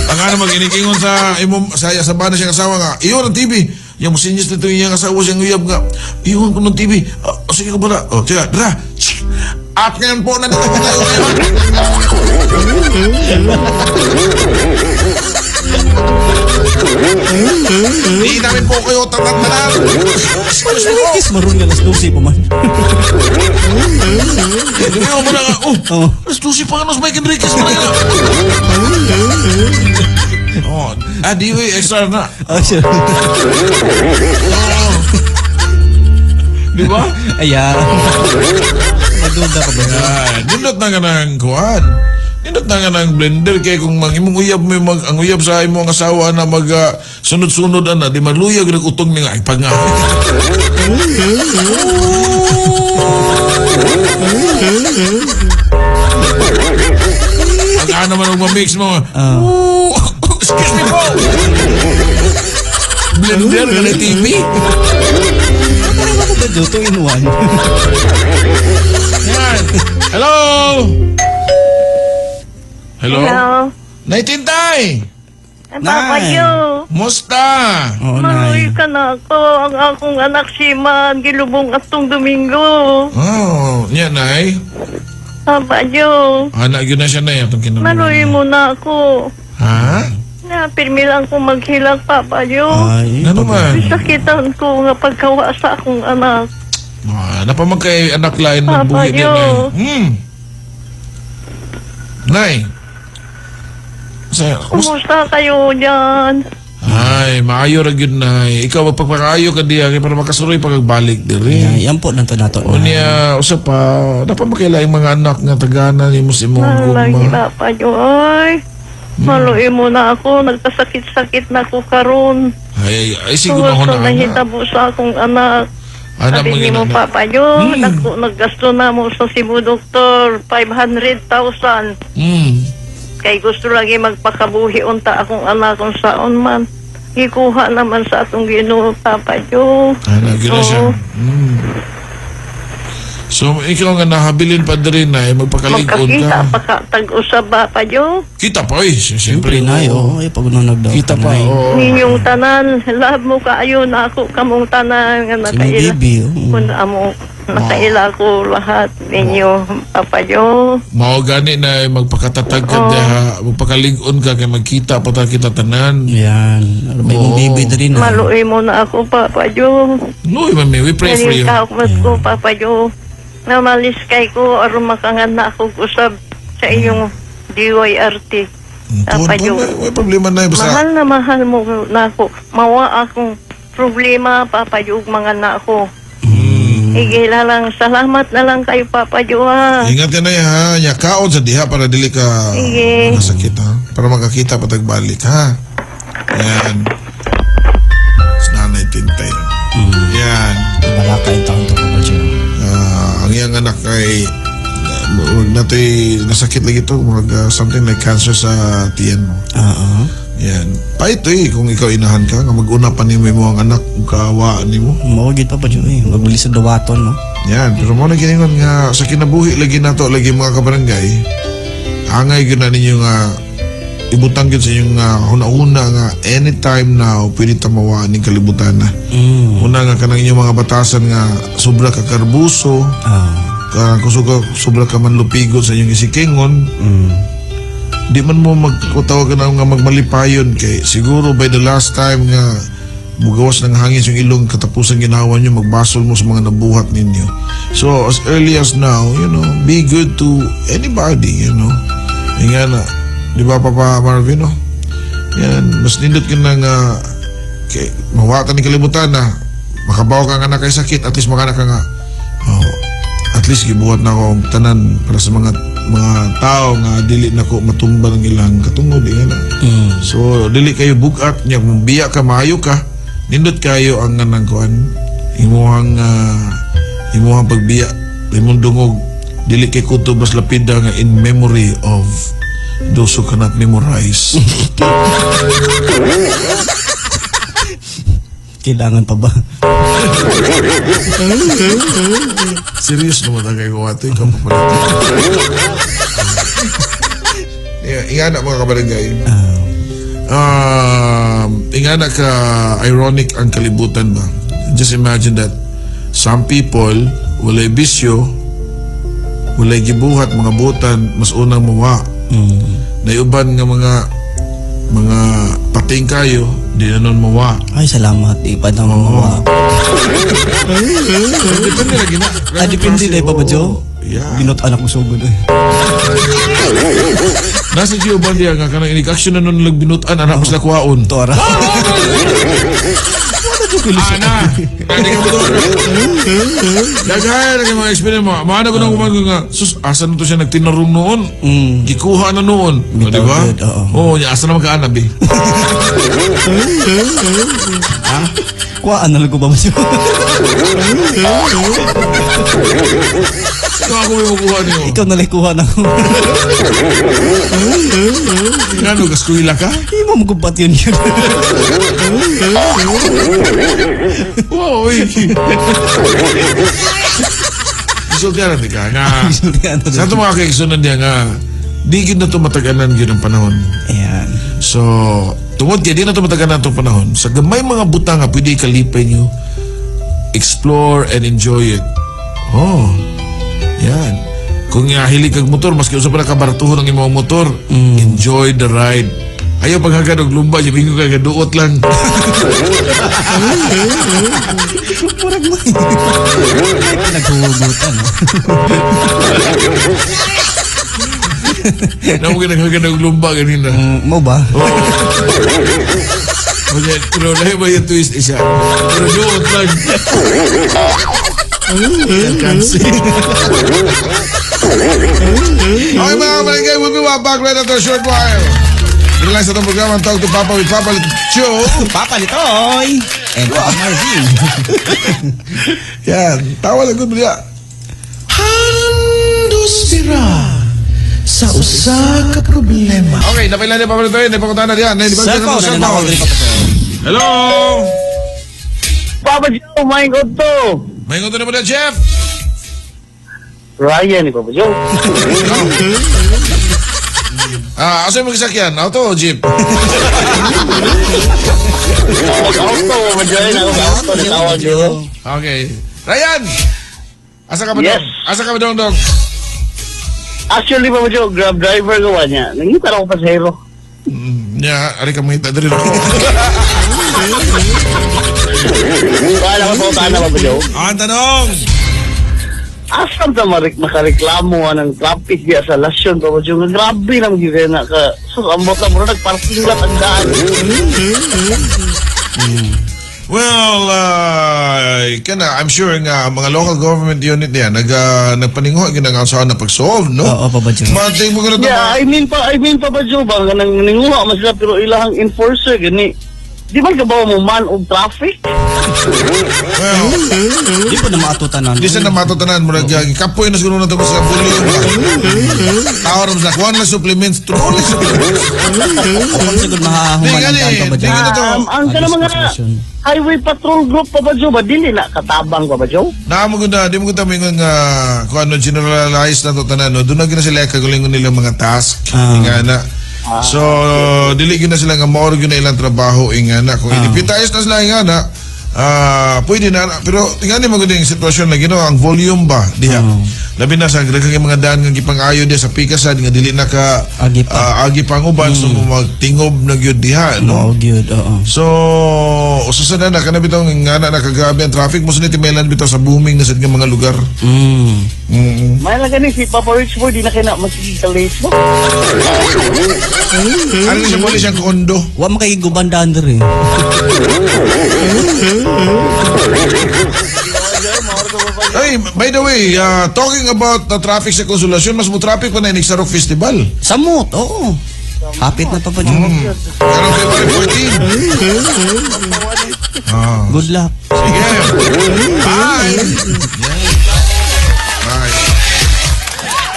Ang ano mag inigingon sa imong sa bana siyang asawa nga, iyon ang TV. Yang mo sinyas nito iyang asawa siyang uyab nga, iyon ko ng TV. Oh, sige ko bala. Oh, tiga, dra. At ngayon po, nandito po tayo ngayon. Hindi namin po kayo tanan-tanan. Excuse me po. Kiss maroon nga alas 12 pa man. Hindi mo na nga. Oh, Oh. alas 12 pa nga nos Mike Enriquez pa na. Oh, di uy, extra na. Oh, sure. Di ba? Ayan. Magduda ka ba? Ah, nindot na nga ng kuan. Nindot na nga ng blender kay kung mang imong uyab mo mag ang uyab sa imong asawa na mag sunod-sunod ana di maluyag nag utong ni nga ay pag nga. Ang ana man og ma-mix mo. Ooh, excuse me po. Blender ka na TV. Ano ba Joe? 2 in 1. Yan. Hello. Hello. Hello. Naitintay. Ay, Papa Nay. Joe. Musta? Oo, Maluy nay. ka na ako. Ang akong anak si Man, gilubong atong Domingo. Oh, niya nay. Papa Joe, Anak yun na siya nay atong kinabangga. maluy mo na ako. Ha? Na, pirmi lang ko maghilak, Papa Joe. Ay, Ano man? Sakitan ko nga pagkawa sa akong anak. Ah, napamag kay anak lain Papa magbuhi din nay. Joe. Nay. Sa, kumusta? Kumusta kayo dyan? Ay, maayo ra gyud nay. Ikaw magpapakaayo ka diya kay para makasuroy pag balik diri. Ay, yan po nanto nato. O niya, usa pa, napamag kay laing mga anak nga tagana nimo sa imong Malagi, gugma. Papa Joe. Ay, maluy mo na ako. Nagkasakit-sakit na ako karon. Ay, ay siguro Tungod ako sa na anak. nahitabo sa akong anak. Anak Sabi mo ni mo, ginana. Papa Joe, naggasto na mo sa Cebu Doktor, 500,000. Kay gusto lagi magpakabuhi unta akong anak kung saon man. Ikuha naman sa atong Ginoo, Papa Joe. Anak yun na siya. Oo. So, ikaw nga nahabilin pa diri na, eh, magpakalig-on Magkakita ka. pa ka tag-usab, Papa Joe. Kita pa eh. Siyempre, Siyempre, nay. Oo, ay, pag nung nagdaw. Kita pa, nay. oo. Ninyong tanan, love mo kaayo na ako kamong tanan nga Si nakaila. baby, oo. Kung amo, nakaila ko lahat ninyo, Papa Joe. Mao gani na eh, magpakatatag ka Oo. diha, magpakalig-on ka kay magkita pa ta kita tanan. Yan. Ano ba yung Oo. baby diri na? Maluoy mo na ako, Papa Joe. No, mami, we pray for you. Nalingkaw ko, Papa Joe. Namalis kay ko, aron makangan na ako usab sa inyong DYRT. Papa Tuon, Joe. may problema na eh, basta. Mahal na mahal mo na ako. Mawa akong problema, Papa Joe, mga na ako. Sige na lang, salamat na lang kayo, Papa Joe, ha. Ingat ka na ha. Nya kaon sa diha para dili ka Sige. masakit ha. Para makakita patagbalik ha. Yan. Sa Nanay Tintay. Yan. Balaka yung taon to, Papa Joe. Ah, ang iyang anak ay wag na to'y nasakit lagi to, murag something like cancer sa tiyan mo. Oo. Yan. Pait eh, kung ikaw inahan ka, nga mag-una pa nimo imo ang anak, ug kaawaan nimo. Mao gyud, Papa Joe, eh. Magbili sa dawaton, no? Yan, pero mo na giningon nga sa kinabuhi lagi nato lagi mga kabarangay. Angay gyud na ninyo nga ibutang gyud sa inyong huna-huna nga anytime now pwede tamawa ning kalibutan na. Una nga kanang inyong mga batasan nga sobra ka karbuso, ka kusuga sobra ka manlupigon sa inyong isikingon. Di man mo magkutawa ka na nga magmalipayon kay siguro by the last time nga mugawas ng hangin sa ilong katapusan ginawa nyo, magbasol mo sa mga nabuhat ninyo. So as early as now, be good to anybody. Nga na, di ba, Papa Marvin, no? Yan, mas nindot ka na nga kay mawatan ni kalibutan na makabaw ka nga na kay sakit, at least makana ka nga, oh, at least gibuhat na ako ang tanan para sa mga tao nga dili na ko matumba ng ilang katungod nga na. So dili kayo bugat niya kung biya ka, maayo ka, nindot kayo ang nganang kuan imuhang pagbiya, imong dungog dili kay kutob mas lapida nga in memory of those who cannot memorize. Kailangan pa ba? Serious naman ang kay ito. Ikaw pa pala. Yeah, ingana mga kabarangay. Ingana ka ironic ang kalibutan ba? Just imagine that some people walay bisyo, walay gibuhat, mga butan, mas unang mawa. Naiuban nga mga pating kayo, di na nun mawa. Ay, salamat. Di pa na mawa. Depende lagi na. Ah, depende na, Papa Joe. Yeah. Binot anak ko sugod eh. Nasa Gio Bandia nga kanang inig-action na nun nagbinutan anak mas lakuwaon. Tora. Ana, hindi ka mo. Daghan ang mga experience mo. Maana ko nang kumago nga, sus, asa na to siya nagtinarong noon? Gikuha na noon. O, di ba? Bitaw, good, oo. Oo, niya, asa na magkaanab eh. Ha? Kuhaan na lang ko ba mo siya? Ikaw ako may makuha niyo. Ikaw na lang kuha na ako. Ngano, gaskuila ka? Hindi mo magubat yun yun. Oo, oy. Isultihan natin ka nga. Isultihan natin. Sa itong mga kaigsunan niya nga, di gyud na ito mataganan gyud ang panahon. Ayan. So, tungod kay di na ito mataganan itong panahon, sa gamay mga butang nga pwede ikalipay nyo, explore and enjoy it. Oh, yan. Kung nga hilig kag motor, maski usa pa na kabaratuhon ang imong motor, enjoy the ride. Ayaw paghagad og lumba, yung ka gaduot lang. Murag mo. Naghuhugutan. Na mo ginaghagad og lumba ganina. Mo ba? Oo. Okay, pero lahi ba yung twist isa? Pero duot lang. Kansi. Okay mga kabarangay, we'll be right back right after a short while. Dito lang sa itong programa, Talk to Papa with Papa Joe. Papa Litoy! And Papa Marvin. Yan, tawa lang gud niya. Handos dira sa usa ka problema. Okay, napailan niya Papa Litoy, naipakutahan na diyan. Cellphone, na nanawag rin Papa Joe. Hello! Papa Joe, may to. May na mo na, Jeff! Ryan ni Papa Joe. Ah, asa yung magsakyan? Auto o jeep? Auto, Papa Joe. Auto, natawag yun. Okay. Ryan! Asa ka ba Yes. dong? Asa ka ba dong dong? Actually, Papa Joe, Grab driver gawa niya. Nangita ako pasahero. Nya, ari ka mangita diri ako. Wala ko pa na, Papa Joe. Ang tanong! Asam ta marik makareklamo ng traffic diya sa lasyon, Papa Joe. Nga grabe naman gyud na ka. So ambot na mura nagparking lot ang daan. Well, kana I'm sure nga mga local government unit niya nagpaninguha gyud ang saan na pag-solve, no? Oo, Papa Joe. Mating mo ganito. Yeah, I mean Papa Joe ba nga nang ninguha man sila pero ilahang enforcer gani. Di ba kabaw mo man og traffic? Well, Di po na maatutanan. di sa na matutanan mo nag kapoy na siguro na ito sa volume. Tawar mo sa kuan lang supplements, truly supplements. Kung siguro mahahuman Di ang gani, daan, Papa di Joe. gani to. Ang kanang mga highway patrol group, Papa Joe ba, dili na katabang, Papa Joe? Na mo gud di mo gud mingon nga kung ano generalize na to tanan, no. Doon na gina sila kagalingon nilang mga task nga na. So dili gyud na sila nga mao gyud na ilang trabaho inga na kung i-deputize na sila inga na pwede na pero tingnan mo gud yung sitwasyon lagi, no, ang volume ba diha. Labi na sa daghang mga daan nga gipang-ayo diha sa Pikasad nga dili na ka Agi pa. Agi pa ang uban, so magtingob na gyud diha, no. Oo, gyud, oo. So, usasan na na kana bitaw nga na nakagabi ang traffic mo sa timelan bitaw sa booming na sad nga mga lugar. May lang gani si Papa Rich Boy, di na kay na masigig ka late mo. Ano siya mo siyang kondo? Wa man kay gubandaan diri. Ay, by the way, talking about the traffic sa Konsolasyon, mas mo traffic pa na inig sa Rock Festival. Samot, oo. Hapit na, Papa Joe. Karong February 14. Good luck. Sige. Bye. Bye.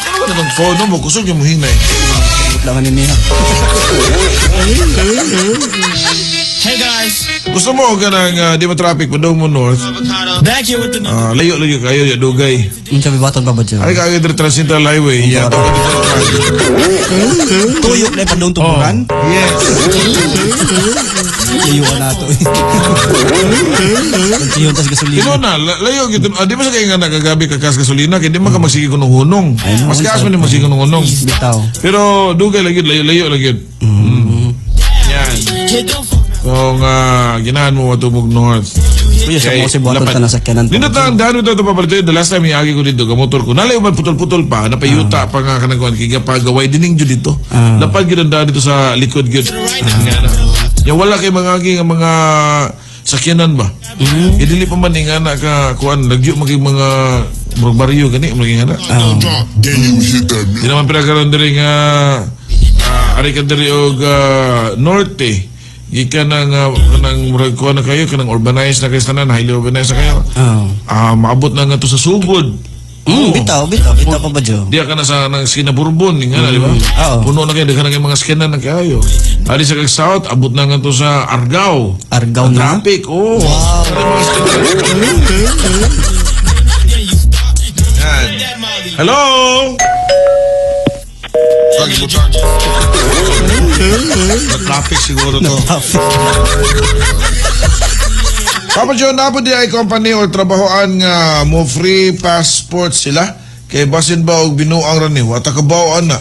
Ano ba itong phone mo? Kusog yung hinay. Good lang ni niya. Hey guys, Gusto mo ka ng di ba traffic, padung mo north. Back here with the Layo-layo kayo, ya, dugay. Ang sabi baton, Papa Joe. Ay, kayo dito Trans Central Highway. Yeah, dito. Tuyok na padung tuburan. Yes. Layuan na to. Yung tas gasolina. Tino na, layo gitu. Di ba sa kaya nga nagagabi ka kas gasolina, kaya di man ka magsige kunong hunong. Mas kaas man di magsige kunong hunong. Bitaw. Pero dugay lagi, layo-layo lagi. Yan. Kung ginahan mo watumog north. Kuya, sa Kay, mo si buhaton lapad. ta na sakyanan. Nindot ang daan ito ito paparito. The last time iagi ko dito, gamotor ko. Nalayo man putol-putol pa, napayuta pa nga kanang kuan kay pagaway dining jud dito. Lapad gyud ang daan dito sa likod gyud. Nga na. Ya wala kay mga agi nga mga sakyanan ba? Mm. Dili pa man nga na ka kuan lagyo maging mga murag baryo gani murag nga na. Di naman pila karon diri nga ari ka diri og norte. Gikan ng kanang murag kuan na kayo, kanang urbanized na kayo sa tanan, highly urbanized na kayo. Maabot na nga to sa sugod. Bitaw, bitaw, bitaw, Papa Joe. Diya ka na sa nang Skina Bourbon, nga na, di ba? Oo. Puno na kayo, daghan na kayo mga skina na kayo. Ari sa kag south, abot na nga to sa Argao. Argao Ang na? traffic, oh. Wow. Mga skina. Yan. Hello? Pag butang. Na traffic siguro to. Papa John, naa di ay company or trabahoan nga mo free passport sila? Kay basin ba og binuang ra ni, wata ka bawaan na.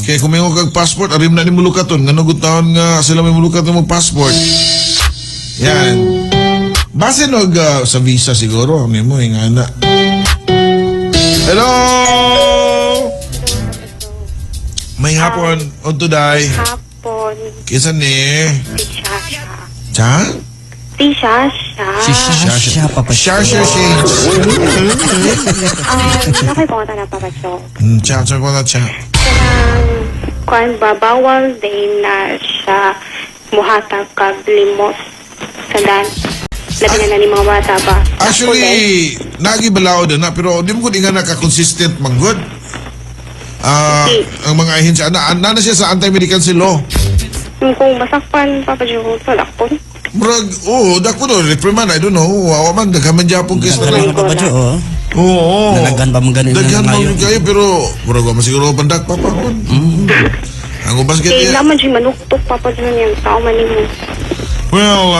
Kay kung mingon kag passport, arim na ni mulukaton. Ngano gud taon nga sila may mulukaton mo passport. Yan. Basin og sa visa siguro nimo ingana. Hello. May hapon unto day. Hapon, Kinsa ni? si Shasha. Cha? Si Shasha. Si Shasha, Papa Joe. Shasha Shades. Okay po na, Papa Joe. Cha, cha ko na cha. Kanang, kuan ba, bawal din na siya muhatag kag limos sa dan. Labi na na ni mga bata ba. Actually, nagibalaod na pero di mo gud nga naka-consistent man gud. Ang mga ahensya na na siya sa anti-medical law. Yung kung masakpan, Papa Joe, sa dakpon. Murag, oh, dako do reprimand, I don't know. Wa man daghan man japon case na Daghan man, Papa Joe, oh. Oo. Daghan pa man ganun Daghan na man ngayon. kayo pero murag wa man siguro pandak pa pa kon. Ang ubas Kay gid. naman siya manuktok, Papa Joe, niyang tao man nimo. Well,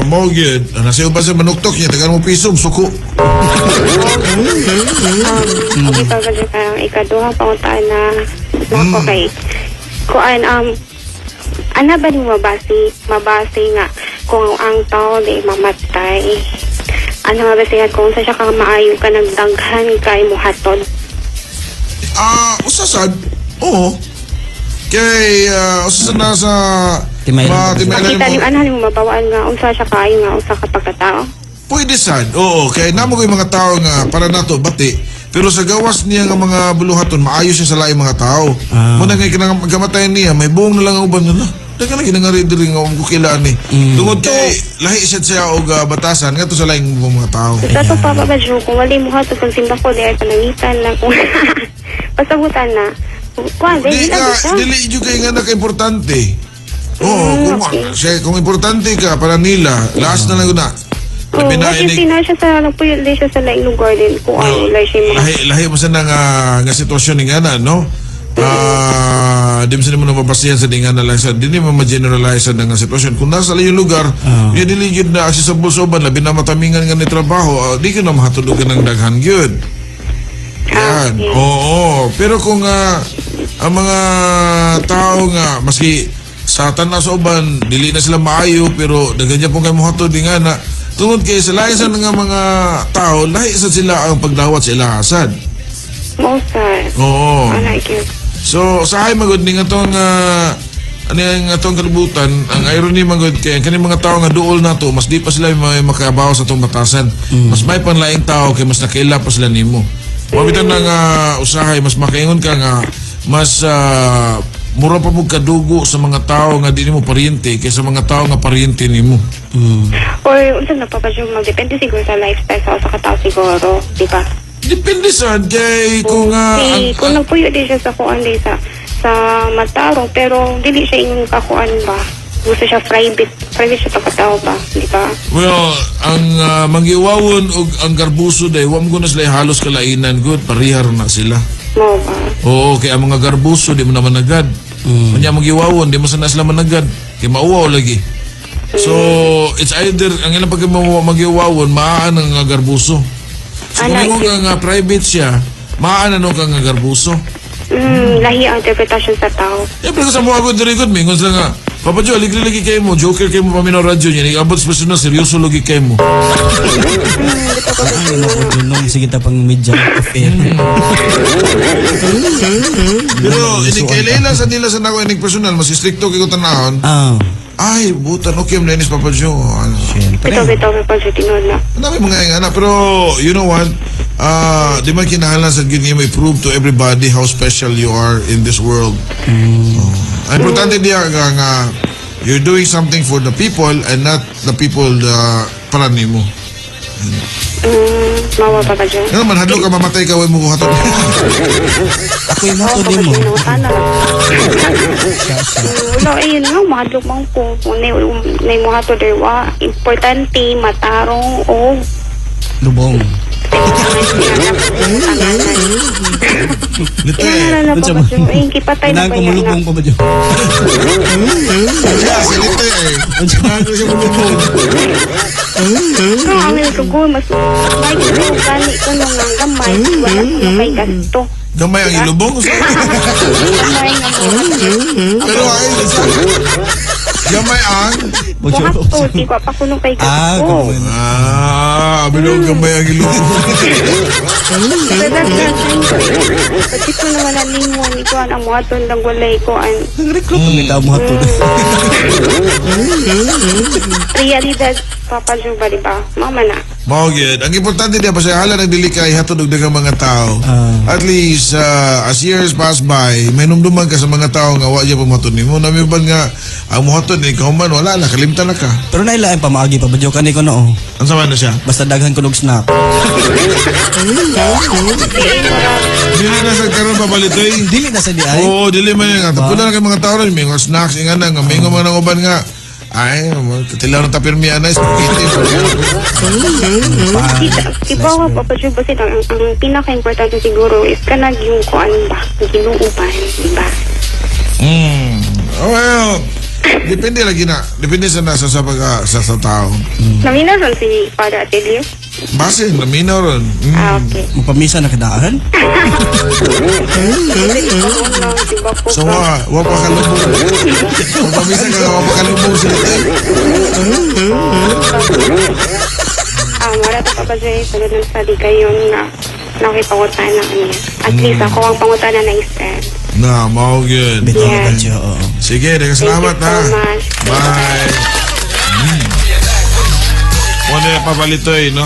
mo gyud. Nasa ubas sa manuktok niya tagan mo piso suko. Okay, Papa Joe, parang ikaduha pangutaan na nako kay kuan ana ba ni mabasi nga kung ang tao di mamatay, ano mabasi nga kung sa siya ka maayo ka nagdaghan kay muhatod? Ah, usa sad. Oo. Kay usa na sa Timaylan. Timaylan Makita mo. ni ano mo mabawaan nga unsa siya kaayo nga usa ka pagkatao. Pwede sad. Oo, kay namo ko yung mga tao nga para nato bati. Pero sa gawas niya nga mga buluhaton, maayo siya sa laing mga tao. Muna ngay kanang kamatayan niya, may buong na lang ang uban nila. Daga na ginangari diri nga ko kilaan ni. Tungod kay lahi siya siya og batasan ngadto sa laing mga tao. Sa to pa Papa Joe, kung wala mo hatod kung simba ko dahil panangitan lang kung pasabutan na. Kuan, Di dahil ka, lang siya. dili jud kay nga naka-importante. Oo, kung, siya, kung importante ka para nila, last na lang na. Oh, Labi na what if inig- na siya sa nagpuyod din siya sa laing lugar din kung ano wala siya mga Lahi, lahi mo sa nga, nga sitwasyon ni nga na, no? Di mo sa mo nababasihan sa dinga na lang sa di mo ma-generalize sa nga sitwasyon. Kung nasa layo lugar, yun dili yun na accessible sa uban, labi na matamingan nga ni trabaho, di ka na mahatulugan ng daghan gyud. Yan. Okay. Oo. Pero kung ang mga tao nga, maski sa tanan sa uban, dili na sila maayo, pero daghan niya pong kayo mohatod di nga na, tungod kay sa lahi sa nga mga tao, lahi sa sila ang pagdawat sa ilahasan. mo sa Oo. I like it. So, sa ay magod ni nga tong ano yung atong kalibutan, ang irony magod kay ang kaning mga tao nga duol nato, mas di pa sila may makabaw sa atong batasan. Mas may panlaing tao kay mas nakaila pa sila nimo. Mabitan na nga usahay mas makaingon ka nga mas mura pa mo kadugo sa mga tao nga di nimo paryente kaysa mga tao nga paryente nimo. Or unsa na Papa Joe, magdepende siguro sa lifestyle sa usa ka tao siguro, di ba? Depende sad kay kung Si, kung nagpuyo din siya sa kuan din sa matarong pero dili siya ingon kakuan ba. Gusto siya private, private siya pagkatao ba, di ba? Well, ang manggiwawon og ang garbuso day, wa mo na sila halos kalainan good, parihar na sila. Mo ba? Oo, kay ang mga garbuso di mo na managad. Unya manggiwawon di mo sana sila managad, kay mauwaw lagi. So, it's either ang ilang pag magiwawon, maan ang nga garbuso. So, kung Ana, ingon ka nga private siya, maan ano ka nga garbuso. Lahi ang interpretasyon sa tao. Siyempre ko sa mga ko diri gud, mingon sila nga, Papa Joe, aligri lagi kayo mo, joker kayo mo paminaw radyo niya, abot sa personal, seryoso lagi kayo mo. Ay, naku, nung sige ta pang media off air. Pero ini kailan sa nila sa nako ining personal, mas stricto kay ko tanahon. Ay, butan okay man inis Papa Joe. Ano. Siyempre. Bitaw bitaw Papa Joe tinuod na. Ang dami mga ingana pero you know what? Di man kinahanglan sa gyud mo i-prove to everybody how special you are in this world. Oh. Ang importante diya nga, nga you're doing something for the people and not the people para nimo. Mawa Papa Joe. Ano man hadlok ka mamatay ka way mo kuhaton. Ako yung Mawa hatod Papa mo. Joe, nangutana lang. Wala, ayun nga, mahadlok man ko. Kung nay mo hatod or wa, importante, matarong, o Lubong. Lite. Yan na Unsa Papa man? Joe. Ay, kipatay na Kailangan ba ko yan na? mulubong pa ba dyan? Yeah, si Lite eh. Kailangan ko siya mulubong. No, ang lugo, mas may ko gani ko nung nga gamay, wala ko na kay gasto. Gamay ang ilubong. Gamay nga mo. Pero ay, gamay ang Muhato, di ko pa kuno kay Ah, gasto. gamay. Ah, bilog gamay ang ilubong. So that's not Pati ko naman ang nimo ni ko ang muhaton lang walay ko ang Nag-recruit ang itaw mo hatod. Realidad Papa Joe ba, di ba? Mama na. Mao gyud. Ang importante diya basta hala nagdili kay hatod og daghang mga tao. At least as years pass by, may numduman ka sa mga tao nga wa gyud pamatod nimo. Nami ban nga ang muhatod ni ikaw man wala na kalimtan na ka. Pero nailain pa maagi pa ba dyan? Kani ko no. Ang sama na siya. Basta daghan ko og snack. Dili na sa karon pabalitoy. Dili na sa di ay. Oo, dili man yan. Tapos na kay mga tao rin, may mga snacks, inga na, nga may mga nanguban nga. Ay, katilaw na tapir mi anay, spaghetti. Kita, ibawa Papa Joe, basta ang pinaka-importante siguro is kanag yung kuan ba, ginuuban, di ba? Well, depende lagi na. Depende sa nasa sa pag sa tao. Naminaw ron si Father Atilio? Base, naminaw ron. Ah, okay. Magpamisa na kadaan. So, wa pa kalubong. Magpamisa ka, wa pa kalubong sila. Ah, wala to Papa Joe, sunod ng study kayo na nakipangutana niya. At least ako ang pangutana na isa. Na, mao gyud. Bitaw, Yeah. Papa Joe, oo. Sige, daghang Thank salamat you so ha. much. Bye. Wala papalitoy, no?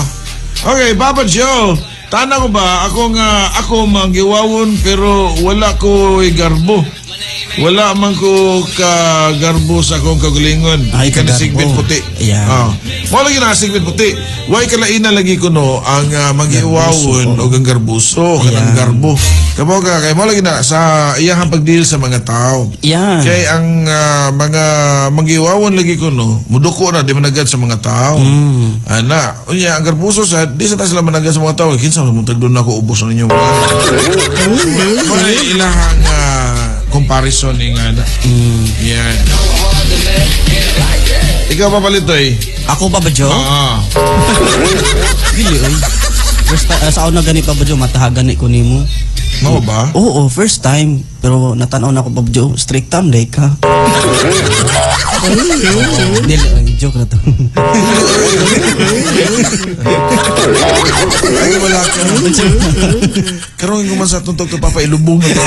Okay, Papa Joe. Tana ko ba, ako nga, ako manggiwawon pero wala ko garbo. Wala man ko ka garbo sa akong kagulingon. Ay, Ka ni kagarbo. Sigbin Puti. Yeah. Oh. Wala lagi na Sigbin Puti. Way kalaina lagi ko no ang manggiwawon o ang garbuso kanang Yeah. garbo. Kamo ka kay mo lagi na sa iyang pagdeal sa mga tao. Yan. Kay ang mga manggiwawon lagi ko no, muduko na di managad sa mga tao. Ana, unya ang garbuso sa di sa ta sila managad sa mga tao. Kinsa man tagdon nako ubos na ninyo. Mga ilahang comparison ni nga na. Yan. Ikaw pa palitoy. Ako, Papa Joe? Oo. Dili, oy. First time, sa una gani, Papa Joe, matahagan ni ko nimo. Mao ba? Oo, first time. Pero natanaw na ako, Papa Joe, strict time, day ka. Dili, oy, joke na to. Ay, wala ka. Karon ko man sa tuntog to Papa ilubong na to.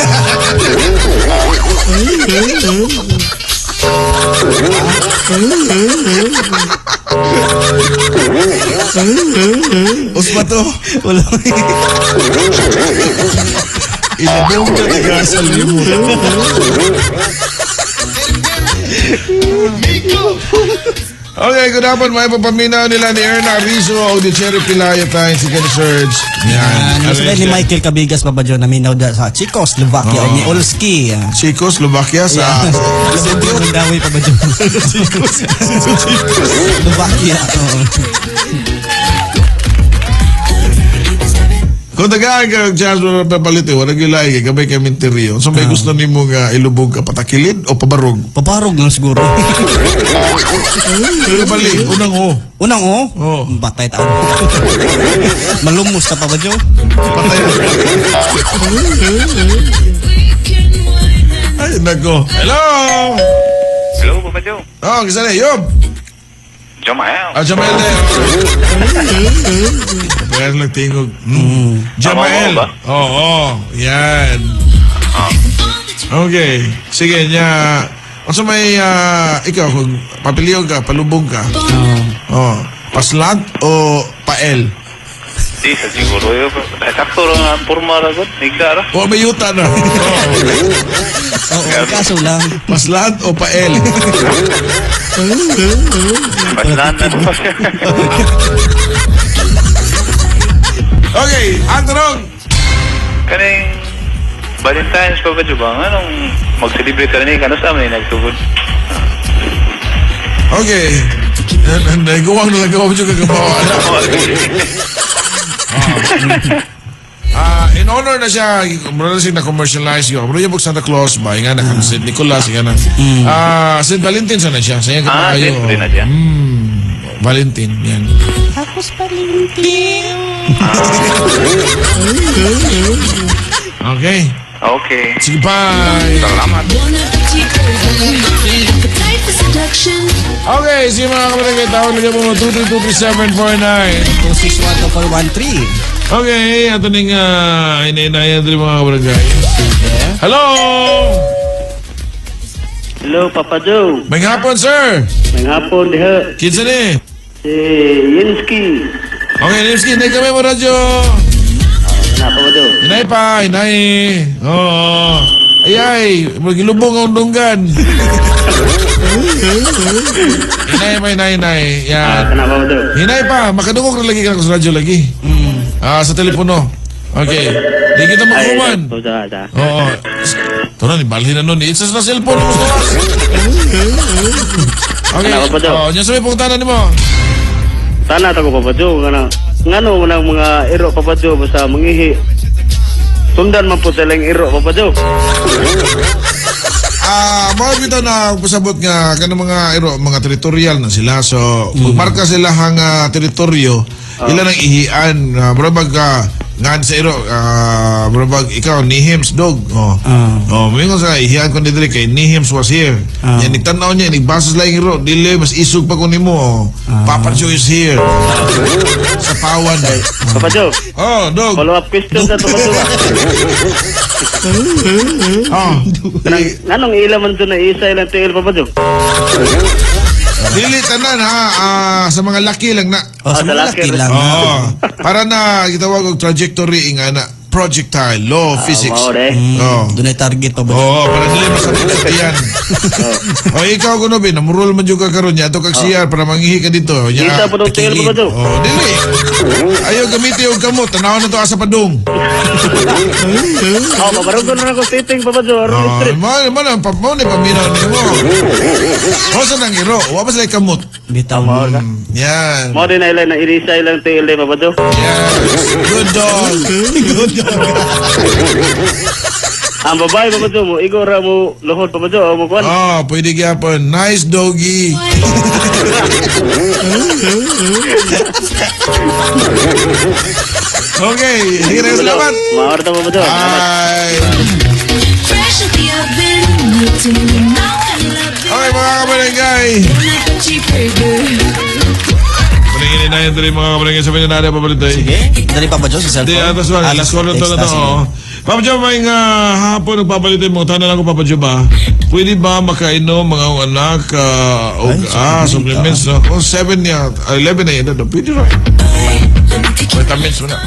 Uspa to. Wala. Ilubong na tiga sa limot. Okay, good hapon. May papaminaw nila ni Erna Arizo o ni Cherry Pilayo tayo si Kenny Serge. Yan. Ano ni Michael Cabigas, Papa Joe, naminaw da sa Czechoslovakia o ni Olski. Czechoslovakia sa... Yeah. Mandawi, Papa Joe. Slovakia. Oo. Kung tagaan ka og chance mo papalit eh, wala gyud lahi kay gabay kay minteryo. So may gusto nimo nga ilubog ka patakilid o pabarog? Pabarog lang siguro. Pero bali, unang o. Unang o? Oo. Batay tao. Malumos ta, Papa Joe. Patay. Ay, nako. Hello! Hello, Papa Joe. Oh, kisa na, Yob! Jamael. Ah, Jamael na. Pero lang tingog. Jamael. Tama ba? Oo, yan. Okay. Sige, niya. Unsa may ikaw kung papiliyon ka, palubog ka. Oh. Paslant o pael? Di sa siguro yun. Sakto ra nga porma ra gud. Higda ra. O may yuta na. Oo, kaso lang. Paslant o pael? Paslan na. Okay, ang tanong. Kaning Valentine's pa ba Joe ba? Anong mag-celebrate ka rin? Kano sa amin nagsugod? Okay. Nagawa na lang gawa mo yung kagabawa. In honor na siya, mura na siya na-commercialize yun. Mura yung Santa Claus ba? Nga na, St. Nicholas, nga na. St. Valentine sana siya. Sa Ah, kaayo. Saint na siya. Valentine, yan. Tapos Valentin. Okay. Okay. Sige, bye. Salamat. Okay, sige mga kabarangay, tawag lang mo 2323749. 2612413. Okay, ato ning inainayan din mga kabarangay. Hello! Hello, Papa Joe. May hapon, sir! May hapon diha. Kinsa ni? Si Yinski. Okay, Nimski, hinay kami mo radyo. Na, Papa Joe. Hinay pa, hinay. Oo. Ay, ay, magilubong ang dunggan. Hinay pa, hinay, hinay. Yan. Kana, Papa Joe. Hinay pa, makadungog na lagi ka sa radyo lagi. Ah, sa telepono. Okay. Di kita magkuman. Oo. Ito na, nibalhin na nun. It's na cellphone mo. Okay. Ano, Papa Joe? Oh, nya sa may pungtanan nimo. Sana ta ko Papa Joe ngano ngano man ang mga iro Papa Joe basta mangihi. Sundan man po sila yung iro Papa Joe. Mao bitaw na pasabot nga kanang mga iro, mga territorial na sila. So, magmarka sila hang teritoryo, ila nang ihian. Murag ngan sa iro, murag ikaw Nihims dog. Oh. Oh, moingon sa ihian ko ni diri kay Nihims was here. Yan nagtan-aw niya, nagbasa sila yung iro, dili mas isog pa ko nimo. Oh. Papa Joe is here. Sa pawan. Papa Joe. Oh, dog. Follow up question sa Papa Joe. Oh. Nganong ila man to na isa ilang tiil, Papa Joe? Dili tanan ha, sa mga laki lang na. Oh, sa mga laki lang. Oo. Para na gitawag og trajectory nga na projectile law of physics. Mao de. Oo. Doon ay target pa ba? Oo, para dili masakit sa tiyan. O ikaw kuno bi, namurol man jud ka karon nya ato kag CR para mangihi ka dito. Nya. Isa pa daw tiil, Papa Joe. Oh, dili. Ayaw gamiti og kamot, tanawon na to asa padung. Oh, mabarugon na ako sitting, Papa Joe. Aron Oh, street. man man ang pamon ni paminaw nimo. O sa nang iro, wa pa sila kamot. Bitaw. Yan. Mao din na ila na irisa ilang tiil, de, Papa Joe. Yes. Good dog. Good dog. Ang babae, Papa Joe, mo igo ra mo luhod, Papa Joe, o mo kuan. Oh, pwede gyapon. Nice doggy. Okay, sige na, salamat. Maor ta, Papa Joe. Salamat. Bye. Okay, mga kabarangay. Paningin na yun tuloy mga kabarangay sa mga nari pabalitoy. Sige. Dali pa ba Joe sa Hindi, cellphone? atas one. Last one to na to. Text, oh. Papa Joe, may nga hapon nagpapalitoy mga tanan ako, Papa Joe ba? Pwede ba makainom mga akong anak og supplements no? Kung 7 niya, 11 na yun, pwede right? Vitamins mo na.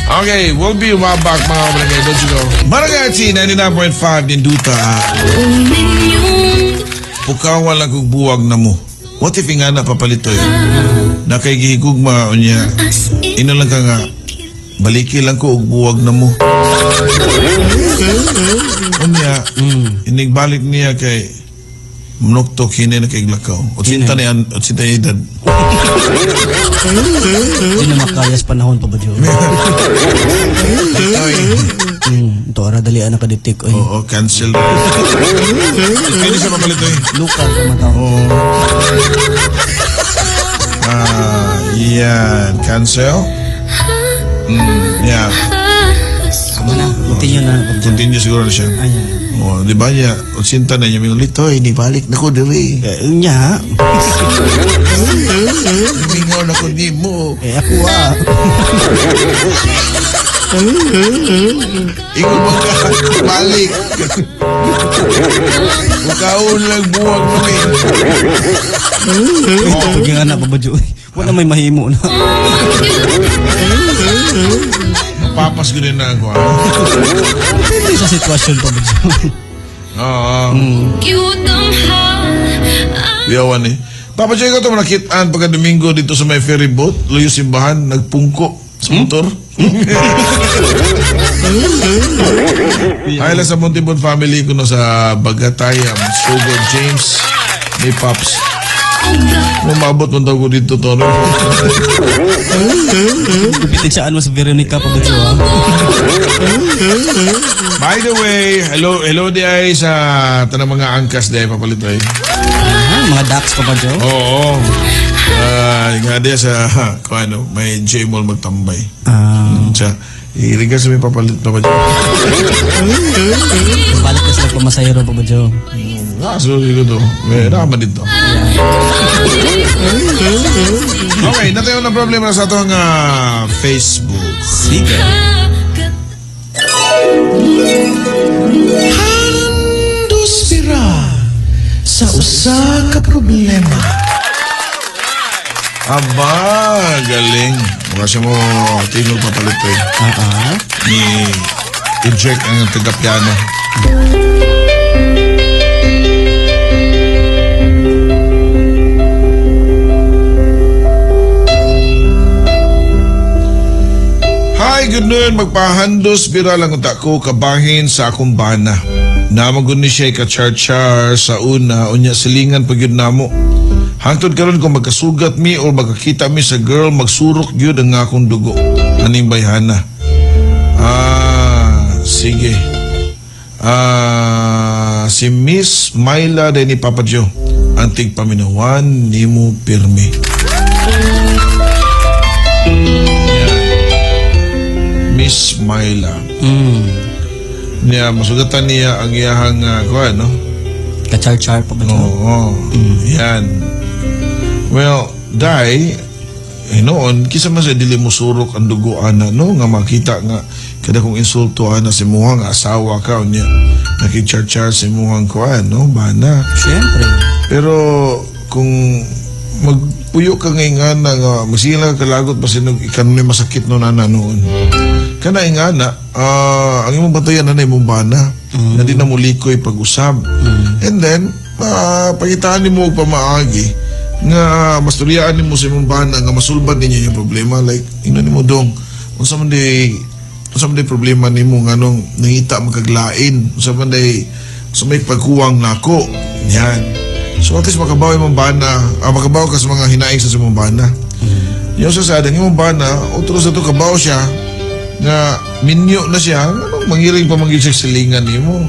Okay, we'll be right back mga kabarangay. Don't you go. Barangay T, 99.5 Ninduta. Pukawa lang kong buwag na mo. What if nga na papalitoy? Na kay gihigugma unya. Ino lang ka nga. Baliki lang ko og buwag na mo. Unya, inigbalik niya kay Mnoktok hini na kay Glakaw. 80 na yan, 80 na edad. Hindi na makaya sa panahon pa ba Joe? Itoy. Ito ara dali na ka-detect oy. Oo, cancel. Pwede siya papalitoy. Lokal ka man tao. Oo. Yan. Cancel. Yeah. Tama na. Continue na. Papa Joe. Continue siguro na siya. Ayan. Oh, di ba niya? 80 na niya. May litoy, ni balik na ko diri. Eh, nya. Mingaw na ko ni mo. Eh ako ah. Ingon mo ka, balik. Mukaon lang buwag namin. Ito pag yung anak pa ba Joe? Wala may mahimo na. Mapapas ko din na ako. ah. Depende sa sitwasyon pa ba Joe? Oo. Yawan eh. Papa Joy, ko ito nakitaan pagka Domingo dito sa may ferry boat, Luyo Simbahan, nagpungko sa motor. Ay lang sa Montibon family ko no sa Bagatayam, Sugo James, ni Pops. Umabot man daw ko dito to. No? Gupitin siya mo sa Veronica pa ba Joe ah? By the way, hello hello di ay sa tanang mga angkas di ay papalitoy. Ah, mga ducks pa ba Joe? Oo. Nga di sa kung ano, may J-Mall magtambay. Siya, irigas sa may papalit pa ba dyan? Balik ka sila pamasayro pa ba Joe? So siguro to. May naman dito. Okay, natayo na problema sa atong Facebook. Sige. Handos bira sa usa ka problema. Aba, galing. Mukha siya mo tingog papalitoy. Ni i-jerk ang taga-piano. Hi, good noon. Magpahandos bira lang unta ko kabahin sa akong bana. Namagun ni siya ka-char-char sa una, unya silingan pag yun namo. Hangtod karon kung magkasugat mi or magkakita mi sa girl, magsurok gyud ang akong dugo. Aning bayhana. Sige. Si Miss Myla de ni Papa Joe, ang tigpaminawan nimo pirmi. Miss Myla. Niya, masugatan niya ang iyahang kuan, no? Ka-char-char pa ba Joe? Oo. Yan. Well, Dai, Hinoon kisa man sa dili mo surok ang dugo ana, no, nga makita nga kada kong insulto ana sa imuhang asawa ka unya nakicharchar sa imuhang kuan, no, bana. Siyempre. Pero kung magpuyo ka nga ingana nga masila ka kalagot basin og ikanon masakit no nana noon. Kana ingana, ang imong bantayan na imong bana na di na mulikoy pag-usab. And then pagitaan nimo og pamaagi nga masturyaan nimo sa imong bana nga masulbad ninyo yung problema, like ingnon nimo, "Dong, unsa man day problema nimo, nganong nangita magkaglain, unsa man day sa may pagkuwang nako?" Yan. So at least makabaw imong bana, makabaw ka sa mga hinaing sa imong bana. Yung sa sadang imong bana, otro sa to kabaw siya nga minyo na siya, anong mangiring pa manggid siya silingan nimo.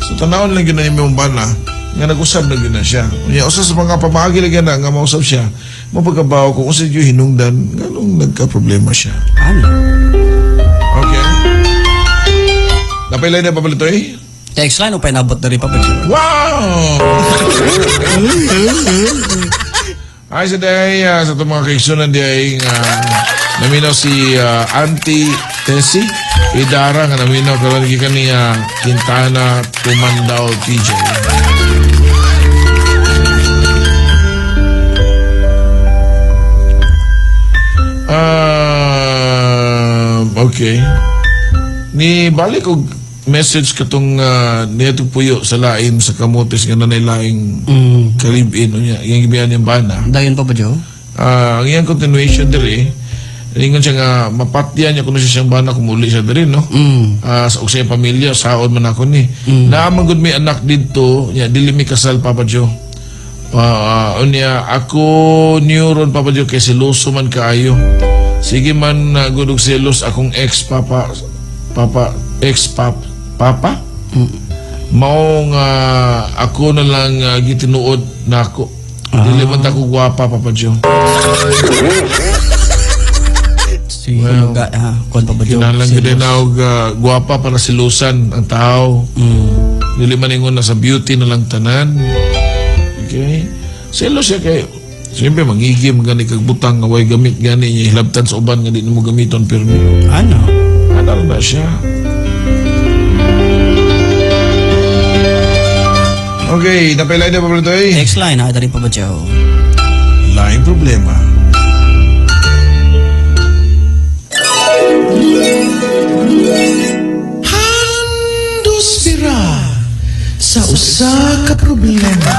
So tanawon lang gyud na imong bana nga nag-usab na gyud na siya. Unya usa sa mga pamaagi lagi na nga mausab siya, mapagkabaw kung unsa gyud hinungdan nganong nagka-problema siya. Ano? Okay. Napilay na pabalitoy? Text line o painabot na rin, Papa Joe. Wow! Ay, sa day, sa itong mga kaigsunan di ay naminaw si Auntie Tessie Idara nga naminaw karon gikan ni Quintana Tumandao TJ. Okay. Ni balik og message katong niadtong puyo sa lain sa Camotes nga nanay laing kalibin unya iyang gibiyan niyang bana. Dayon, Papa Joe. Ang iyang continuation diri, ingon siya nga mapatyan niya kuno siya siyang bana kung muli siya diri, no. Sa og sa iyang pamilya saon man ako ni. Naa man gud may anak didto nya dili mi kasal, Papa Joe. Unya ako neuron, Papa Joe, kay seloso man kaayo. Sige man gud og selos akong ex papa papa ex pap papa. Mao nga ako na lang gitinuod nako. Dili man ta ko gwapa, Papa Joe. Sige, Well, kuan, Papa Joe. Kinahanglan gyud na og gwapa para silusan ang tao. Dili man ingon na sa beauty na lang tanan. Okay? Selos siya kay siyempre mangigim gani kag butang nga way gamit gani niya hilabtan sa uban nga di nimo gamiton pirmi. Ano? Ano na siya? Okay, napilay na pa ba ito eh? Text line, ha, dali, Papa Joe. Laing problema. Handos bira sa usa ka problema.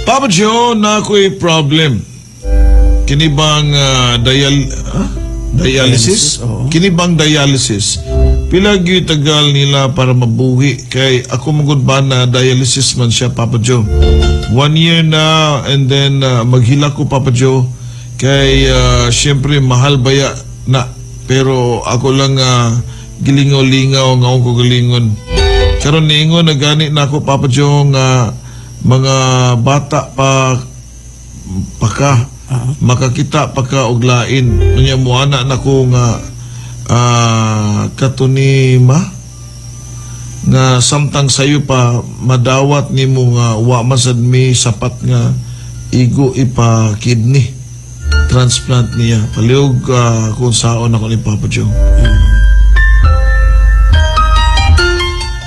Papa Joe, na ako'y problem. Kini bang dialysis? Oo. Kini bang dialysis? Pila gyud tagal nila para mabuhi kay ako mangud ba na dialysis man siya, Papa Joe. 1 year na and then maghila ko, Papa Joe, kay syempre mahal baya na, pero ako lang gilingaw-lingaw nga akong kagalingon. Karon niingon na gani na ako, Papa Joe, nga mga bata pa paka makakita pa ka og lain. Unya moana nako nga katunima nga samtang sayo pa madawat nimo nga wa man sad mi sapat nga igo ipa kidney transplant niya. Palihog kung saon ako ni Papa Joe.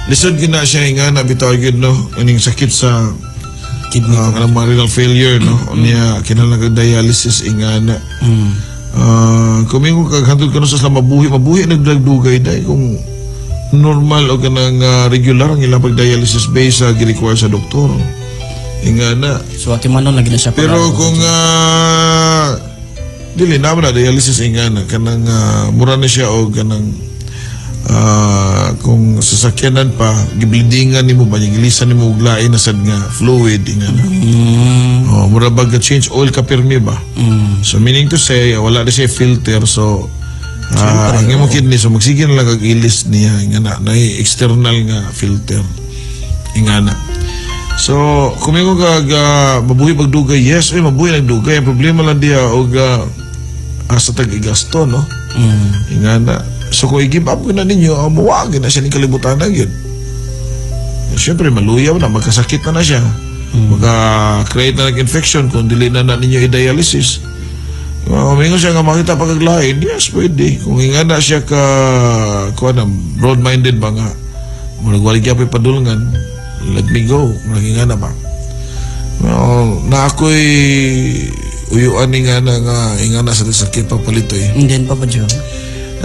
Lisod gina siya nga na bitaw gyud, no, ining sakit sa kidney, kanang mga renal failure, no. Unya kinahanglan kag dialysis ingana. Kung mingon kag hantod kano sa mabuhi, mabuhi nagdagdugay dai kung normal o kanang regular ang ilang pag-dialysis base sa gi-require sa doktor. Ingana. So ati manon lagi na siya. Pero kung dili na na dialysis ingana kanang mura na siya og kanang kung sasakyanan pa giblidingan nimo ba gilisan nimo og lain na sad nga fluid ingana. Oh, mura ba ga change oil ka pirmi ba? So meaning to say wala na siya filter, so ang imong kidney so magsige na lang kag ilis niya ingana na external nga filter ingana. So kung ingon kag mabuhi pagdugay, yes, oy mabuhi nagdugay. Ang problema lang diha og asa tag igasto, no? Ingana. So kung i-give up ko na ninyo, muwag na siya ng kalibutan na yun. Siyempre, maluyaw na, magkasakit na na siya. Magka-create na ng infection kung dili na na ninyo i-dialysis. Mingon siya nga makita pagkaglain, yes, pwede. Kung ingana siya ka, kuha na, broad-minded ba nga, murag wala gyapon padulngan, let me go. Murag ingana ba. Well, na ako'y uyuan ni nga na nga ingana sa sakit papalitoy. And then, Papa Joe.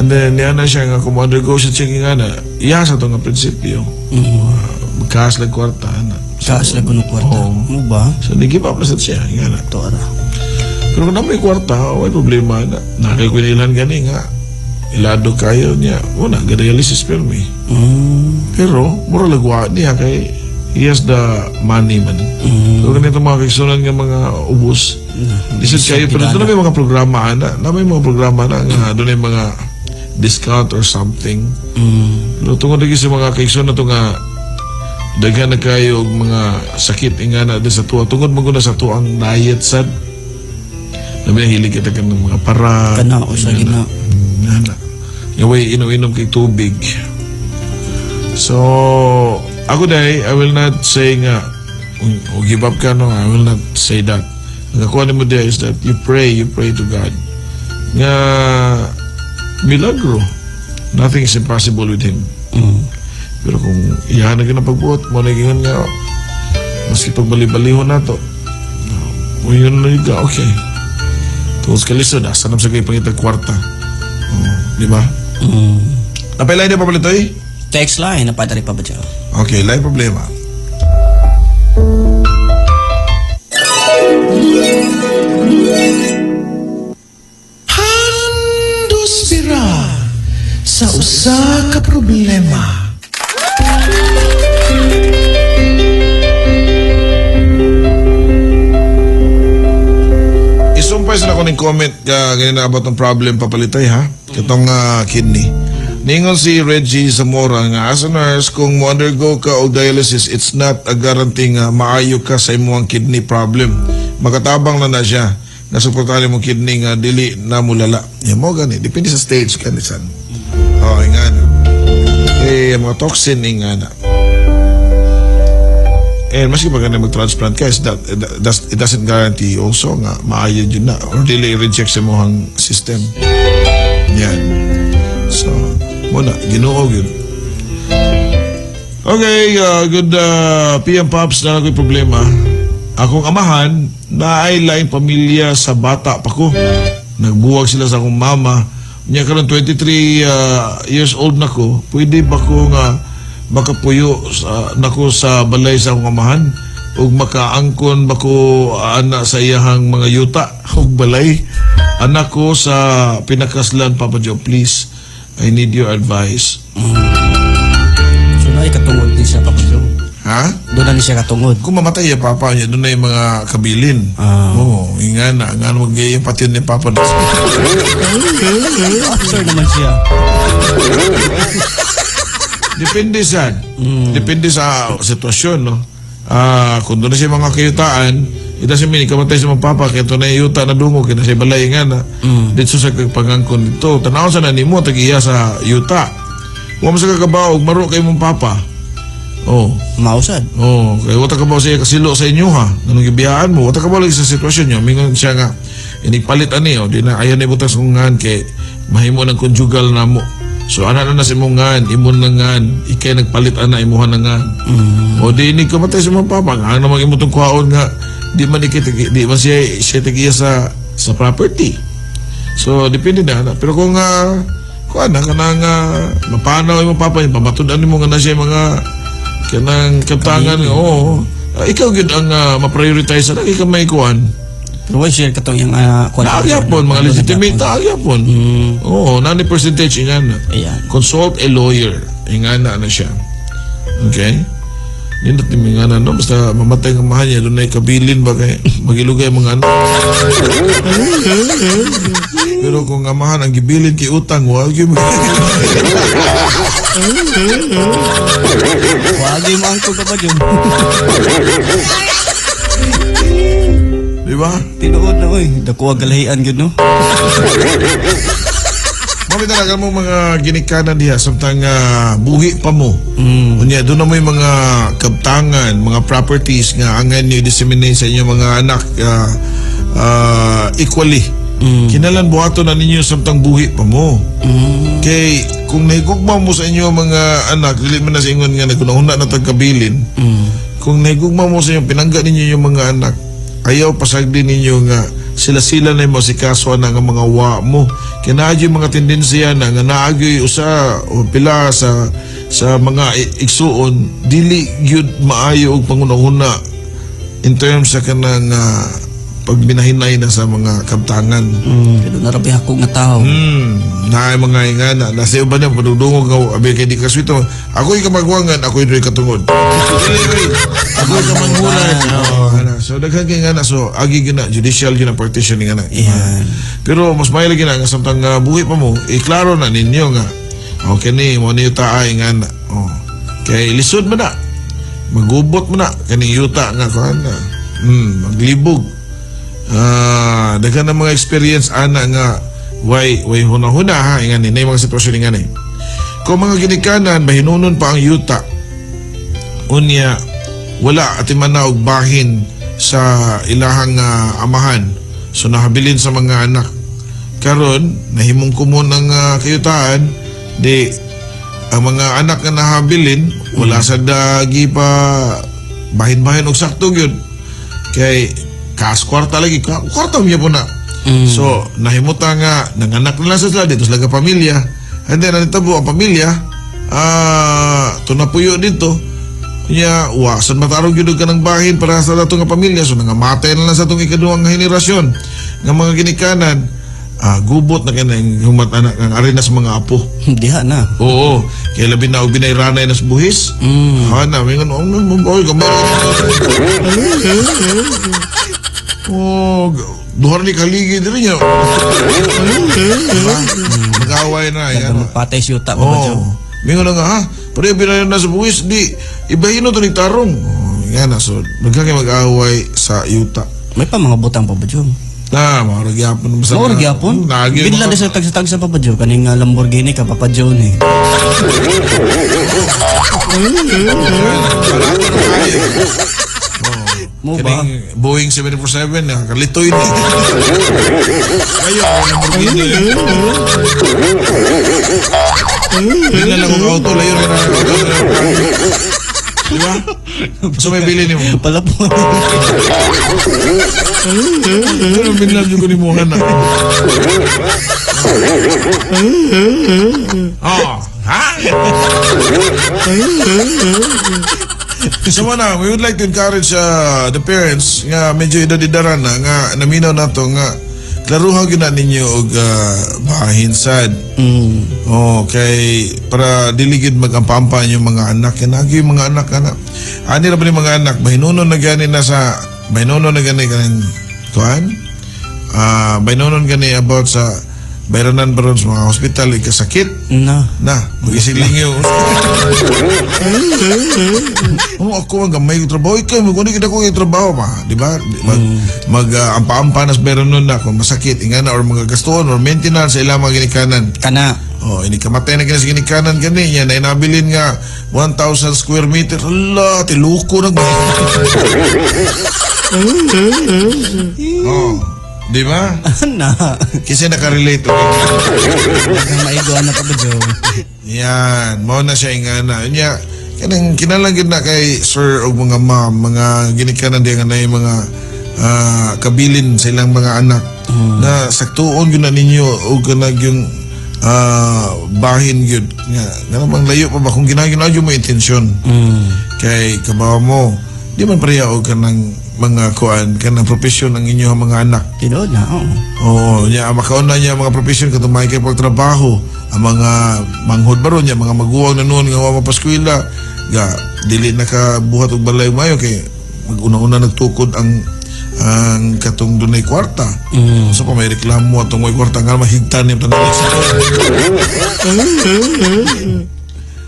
And then, niya na siya nga kung undergo siya checking nga na, iya sa itong nga prinsipyo. Magkaas lang kwarta. Ana. Kaas lang kuno kwarta. Oo. Mo ba? So, ni-give up na sa siya. Nga na. Ito ara. Pero kung na may kwarta, way problema na. Nakaikwinilan gani nga. Ilado kayo niya. Una, ga-dialysis pero may. Pero, mura lagwa niya kay he has the money man. So, ganito mga kaigsunan nga mga ubos. Lisod kayo. Pero doon na may mga programa, ana. Na may mga programa na nga. Doon may mga discount or something. Pero tungod lagi sa mga kaigsoon na to nga daghan na kayo og mga sakit ingana din sa tuwa. Tungod mo na sa tuang diet sad. Labi na hilig kita ka ng mga para. Kana o sa gina. Ngana. Nga way inom-inom kay tubig. So, ako day, I will not say nga, o give up ka, no? I will not say that. Ang nakuha nimo there is that you pray to God. Nga, milagro. Nothing is impossible with Him. Pero kung iyahan na na pagbuot, mo na gingon nga, maski pagbali-balihon na to, o yun na ka, okay. Tungod sa kalisod, asa na sa kayo pangitag kwarta. Oh, di ba? Napay line na pa palitoy? Text line, napadali pa ba dyan? Okay, line problema. Handos bira sa usa ka problema. Isumpay sa ako ng comment ka ganyan na about ng problem papalitay ha. Katong kidney. Ningon si Reggie Zamora nga as a nurse kung mo undergo ka og dialysis, it's not a guarantee nga maayo ka sa imong kidney problem. Makatabang na na siya nga suportahan imong kidney nga dili na mulala. Ya mo gani, depende sa stage kanisan. Oh, ingana. Eh mga toxin ingana. And maski pa gani mag-transplant ka, is that, it doesn't guarantee also nga maayo yun na or dili i-reject sa imong system. Yan. So, muna, Ginoo yun. Okay, good PM Pops, na ako'y problema. Akong amahan, naay laing pamilya sa bata pa ko. Nagbuwag sila sa akong mama. Nya karon 23 years old na ko, pwede ba ko nga makapuyo sa, nako sa balay sa akong amahan ug makaangkon ba ko ana sa iyahang mga yuta ug balay anak ko sa pinakaslan? Papa Joe, please, I need your advice. So, naay katungod ni siya, Papa Joe. Ha? Doon na ni siya katungod. Kung mamatay ya papa niya, doon na yung mga kabilin. Oo, nga na, nga na mag-iyang pati ni papa. Sir naman siya. Depende sa depende sa sitwasyon, no? Kung doon na siya mga kayutaan, ita siya mini, kamatay sa mga papa, kaya ito na yung yuta na dungo, kaya na siya balay nga na. Dito sa pagangkon dito, tanaw sa nanimo, tag-iya sa yuta. Huwag mo sa kakabaw, maro kay mong papa. Oh. Mausad. Oh, kaya wala ka ba siya kasilo sa inyo ha? Anong gibiyaan mo? Wala ka ba lagi sa sitwasyon niyo? Mingon siya nga, inigpalit ani, oh, di na ayaw na ibutas kong ngan kay mahimo ng conjugal na mo. So ana na na si mong ngan, imon na ngan, ikay nagpalit ana imuha na ngan. O di ini kamatay sa mga papa, nga ang namang imo tong kuhaon nga di man ikay di man siya siya tagiya sa property. So depende na ana. Pero kung kung ana kanang mapanaw imong papa, pamatud-an nimo nga na siya mga kanang kaptangan, oo. Ikaw gyud ang ma-prioritize na ikaw may kuan. Pero why share katong yung kuan? Naagyapon, mga legitimate, naagyapon. Oo, nani percentage ingana. Ayan. Consult a lawyer. Ingana na siya. Okay? Nindot ni mga no? Basta mamatay ng mahal niya, doon na ikabilin ba kay magilugay mga ano. Pero kung amahan ang gibilin kay utang, wag yun. Wag yung maangkog ka pa dyan. Di ba? Tinuod na, oy. Dakuha galahian yun, no? Mami talaga mo mga ginikanan diha samtang buhi pa mo. Unya doon na mo yung mga kabtangan, mga properties nga angan niyo disseminate sa inyong mga anak equally. Kinalan buhaton na ninyo samtang buhi pa mo. Kay kung nahigugma mo sa inyo mga anak, dili man na sa ingon nga naguna-una na tagkabilin. Kung nahigugma mo sa inyo, pinangga ninyo yung mga anak, ayaw pasagdi ninyo nga sila-sila na yung masikaso na nga mga wa mo. Kaya naagyo yung mga tendensiya na nga naagyo usa o pila sa mga igsuon, dili gyud maayo og pangunahuna in terms sa kanang pagbinahinay na sa mga kabtangan. Pero narabi ako nga tao. Na mga ingana. Nasa iba niya, padugdungog nga, abi kay di kaswito. Ako'y kamagwangan, ako'y do'y katungod. Ako'y kamanghulan. So, daghan kay nga na. So, agi gina, judicial gina, partition nga na. Yeah. Pero, mas may lagi na, nga samtang buhi pa mo, iklaro na ninyo nga, okay ni, mo ni yuta ay nga na. Oh. Kay lisod mo na. Magubot mo na. Kaning yuta nga, kuhan na. Maglibog. Daghan ng mga experience ana nga way huna-huna ha ingani na mga sitwasyon ingani. Kung mga ginikanan mahinunon pa ang yuta, unya wala atiman na og bahin sa ilahang amahan, so nahabilin sa mga anak. Karon nahimong kumon ang kayutaan, di ang mga anak nga nahabilin wala sa dagi pa bahin-bahin og sakto gyud kay kas kwarta lagi, kwarta niya po na. So, nahimuta nga, nanganak na lang sa sila, dito sila ka pamilya. And then, anitabo ang pamilya, tunapuyo dito. Kanya, wasan matarong yun ka ng bahin para sa datong nga pamilya. So, nangamatay na lang sa itong ikaduhang henerasyon. Nga mga ginikanan, gubot na kanya yung humat-anak ang arena sa mga apo. Diha na. Oo. Kaya labi na og binayranay na sa buhis. Ha na, may nga, oy, gamay. Oh, duha ni kaligi diri niya. Mag-away na yan. Patay si yuta. Oh, mingon na nga ha. Pero binayon na sa buwis, di ibahin to ni tarong. Oh, nga na, so nagkakay mag-away sa yuta. May pa mga butang pa ba dyan? Na, mga gyapon. Mga gyapon? Binla na sa tagsa-tagsa pa ba dyan? Kaning Lamborghini ka, Papa John eh. Mo ba? Kaning Boeing 747 na kalitoy ni. Ayo, Lamborghini. Bili lang og auto layo na. Di ba? So may bili nimo. Pala po. Pero binlan jud ko nimo na. Oh, ha? So na, we would like to encourage the parents nga medyo edad-edaran na nga naminaw na to nga klaruha gyud na ninyo og bahin sad. Oh, kay para dili gyud magampampa yung mga anak. Kay nagi yung mga anak ana. Ani ra ba ni mga anak bahinunon na gani na sa bahinunon na gani kaning kuan? Bahinunon gani about sa bayranan ba ron sa mga hospital ikasakit? Na. Na, mag-isiling yun. Oh, ako ang gamay yung trabaho. Ikaw, mag-unig ako yung trabaho ma. Di ba? Mag-ampa-ampa na sa bayranon na kung masakit, ingana, or mga gastuon, or maintenance sa ilang mga ginikanan. Kana. Oh, inikamatay na kina sa ginikanan gani. Yan, ay nabilin nga 1,000 square meter. Hala, tiluko na. Oh. Di ba? Na. Kasi nakarelate. Okay? Maigoan na pa ba, Joe? Yan. Mao na siya ingana. Nya, kanang kinalangin na kay sir o mga ma'am, mga ginikanan di nga na yung mga kabilin sa ilang mga anak na saktuon yun na ninyo o kanag yung bahin yun. Nga, nga bang layo pa ba? Kung ginagin mo intensyon. Kay kabawa mo, di man pareha o kanang mga kuan kanang profesyon ang inyong mga anak. Tinuod na, oo. Oo, niya makauna niya mga profesyon katong may kay pagtrabaho, ang mga manghod baron niya, mga maguwang na noon nga wa mapaskwela, ga dili na ka buhat og balay mayo kay mag-una-una nagtukod ang katong dunay kwarta. So pa may reklamo atong may kwarta nga mahigtan ni tanan.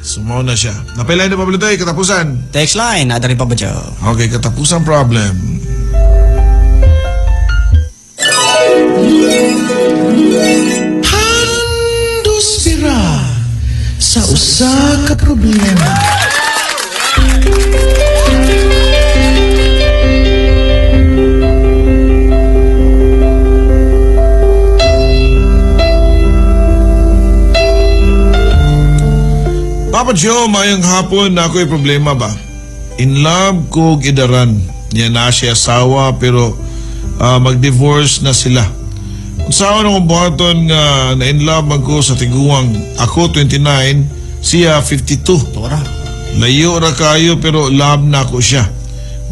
Sumaw na siya. Napilay na pa tayo, katapusan. Text line, ada rin pa ba, Joe? Okay, katapusan problem. Handumanan Sa usa ka problema. Papa Joe, mayang hapon na ako'y problema ba? In love ko og idaran. Niya na siya asawa pero mag-divorce na sila. Unsaon akong buhaton nga na in love man ko sa tiguang. Ako 29, siya 52. Tora. Layo ra kayo pero love na ako siya.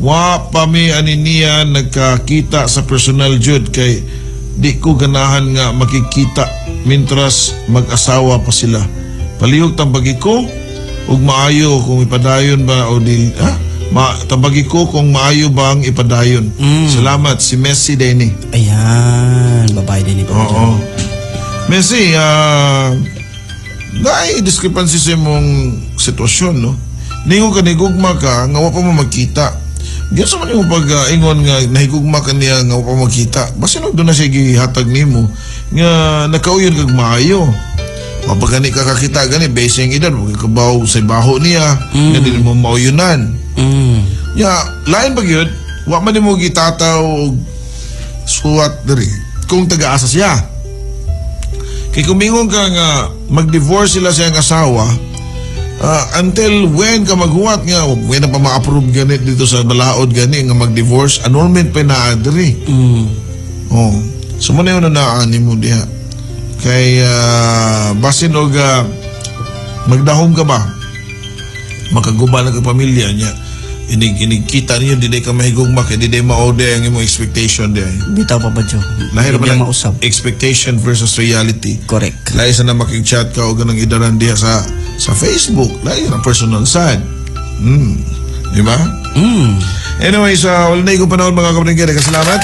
Wa pa mi ani niya nagkakita sa personal jud kay di ko ganahan nga makikita mintras mag-asawa pa sila. Palihog tambagi ko ug maayo kung ipadayon ba o di ha? Tambagi ko kung maayo bang ipadayon. Salamat si Messi Denny. Ayan, babae din ni Papa Joe. Oo. Messi, naay discrepancy sa imong sitwasyon, no? Ningon ka nigugma ka, nga wa pa mo magkita. Giunsa man imo pag ingon nga nahigugma ka niya nga wa pa magkita. Basin og doon na siya gihatag nimo nga nakauyon kag maayo. Mapagani ka kakita gani basing edad wag ka kabaw sa baho niya nga dili mo mauyunan. Ya, lain pa gyud, wa man nimo gitataw og suwat diri kung taga-asa siya. Kay kung mingon ka nga mag-divorce sila sa iyang asawa, until when ka maghuwat nga when na pa ma-approve gani dito sa balaod gani nga mag-divorce, annulment pa naa diri. Oh. So mo na yun na naani mo diha. Kay basin og magdahom ka ba? Makaguba na ka pamilya niya. Inig kita niyo di ka mahigugma kay di day mao ang imong expectation di ay. Bitaw Papa Joe. Lahi ra Di man ang mausab. expectation versus reality. Correct. Lahi sa na makig-chat ka o ganang idaran diha sa Facebook. Lahi na personal sad. Di ba? Anyway, sa wala na ikong panahon mga kapatid, salamat.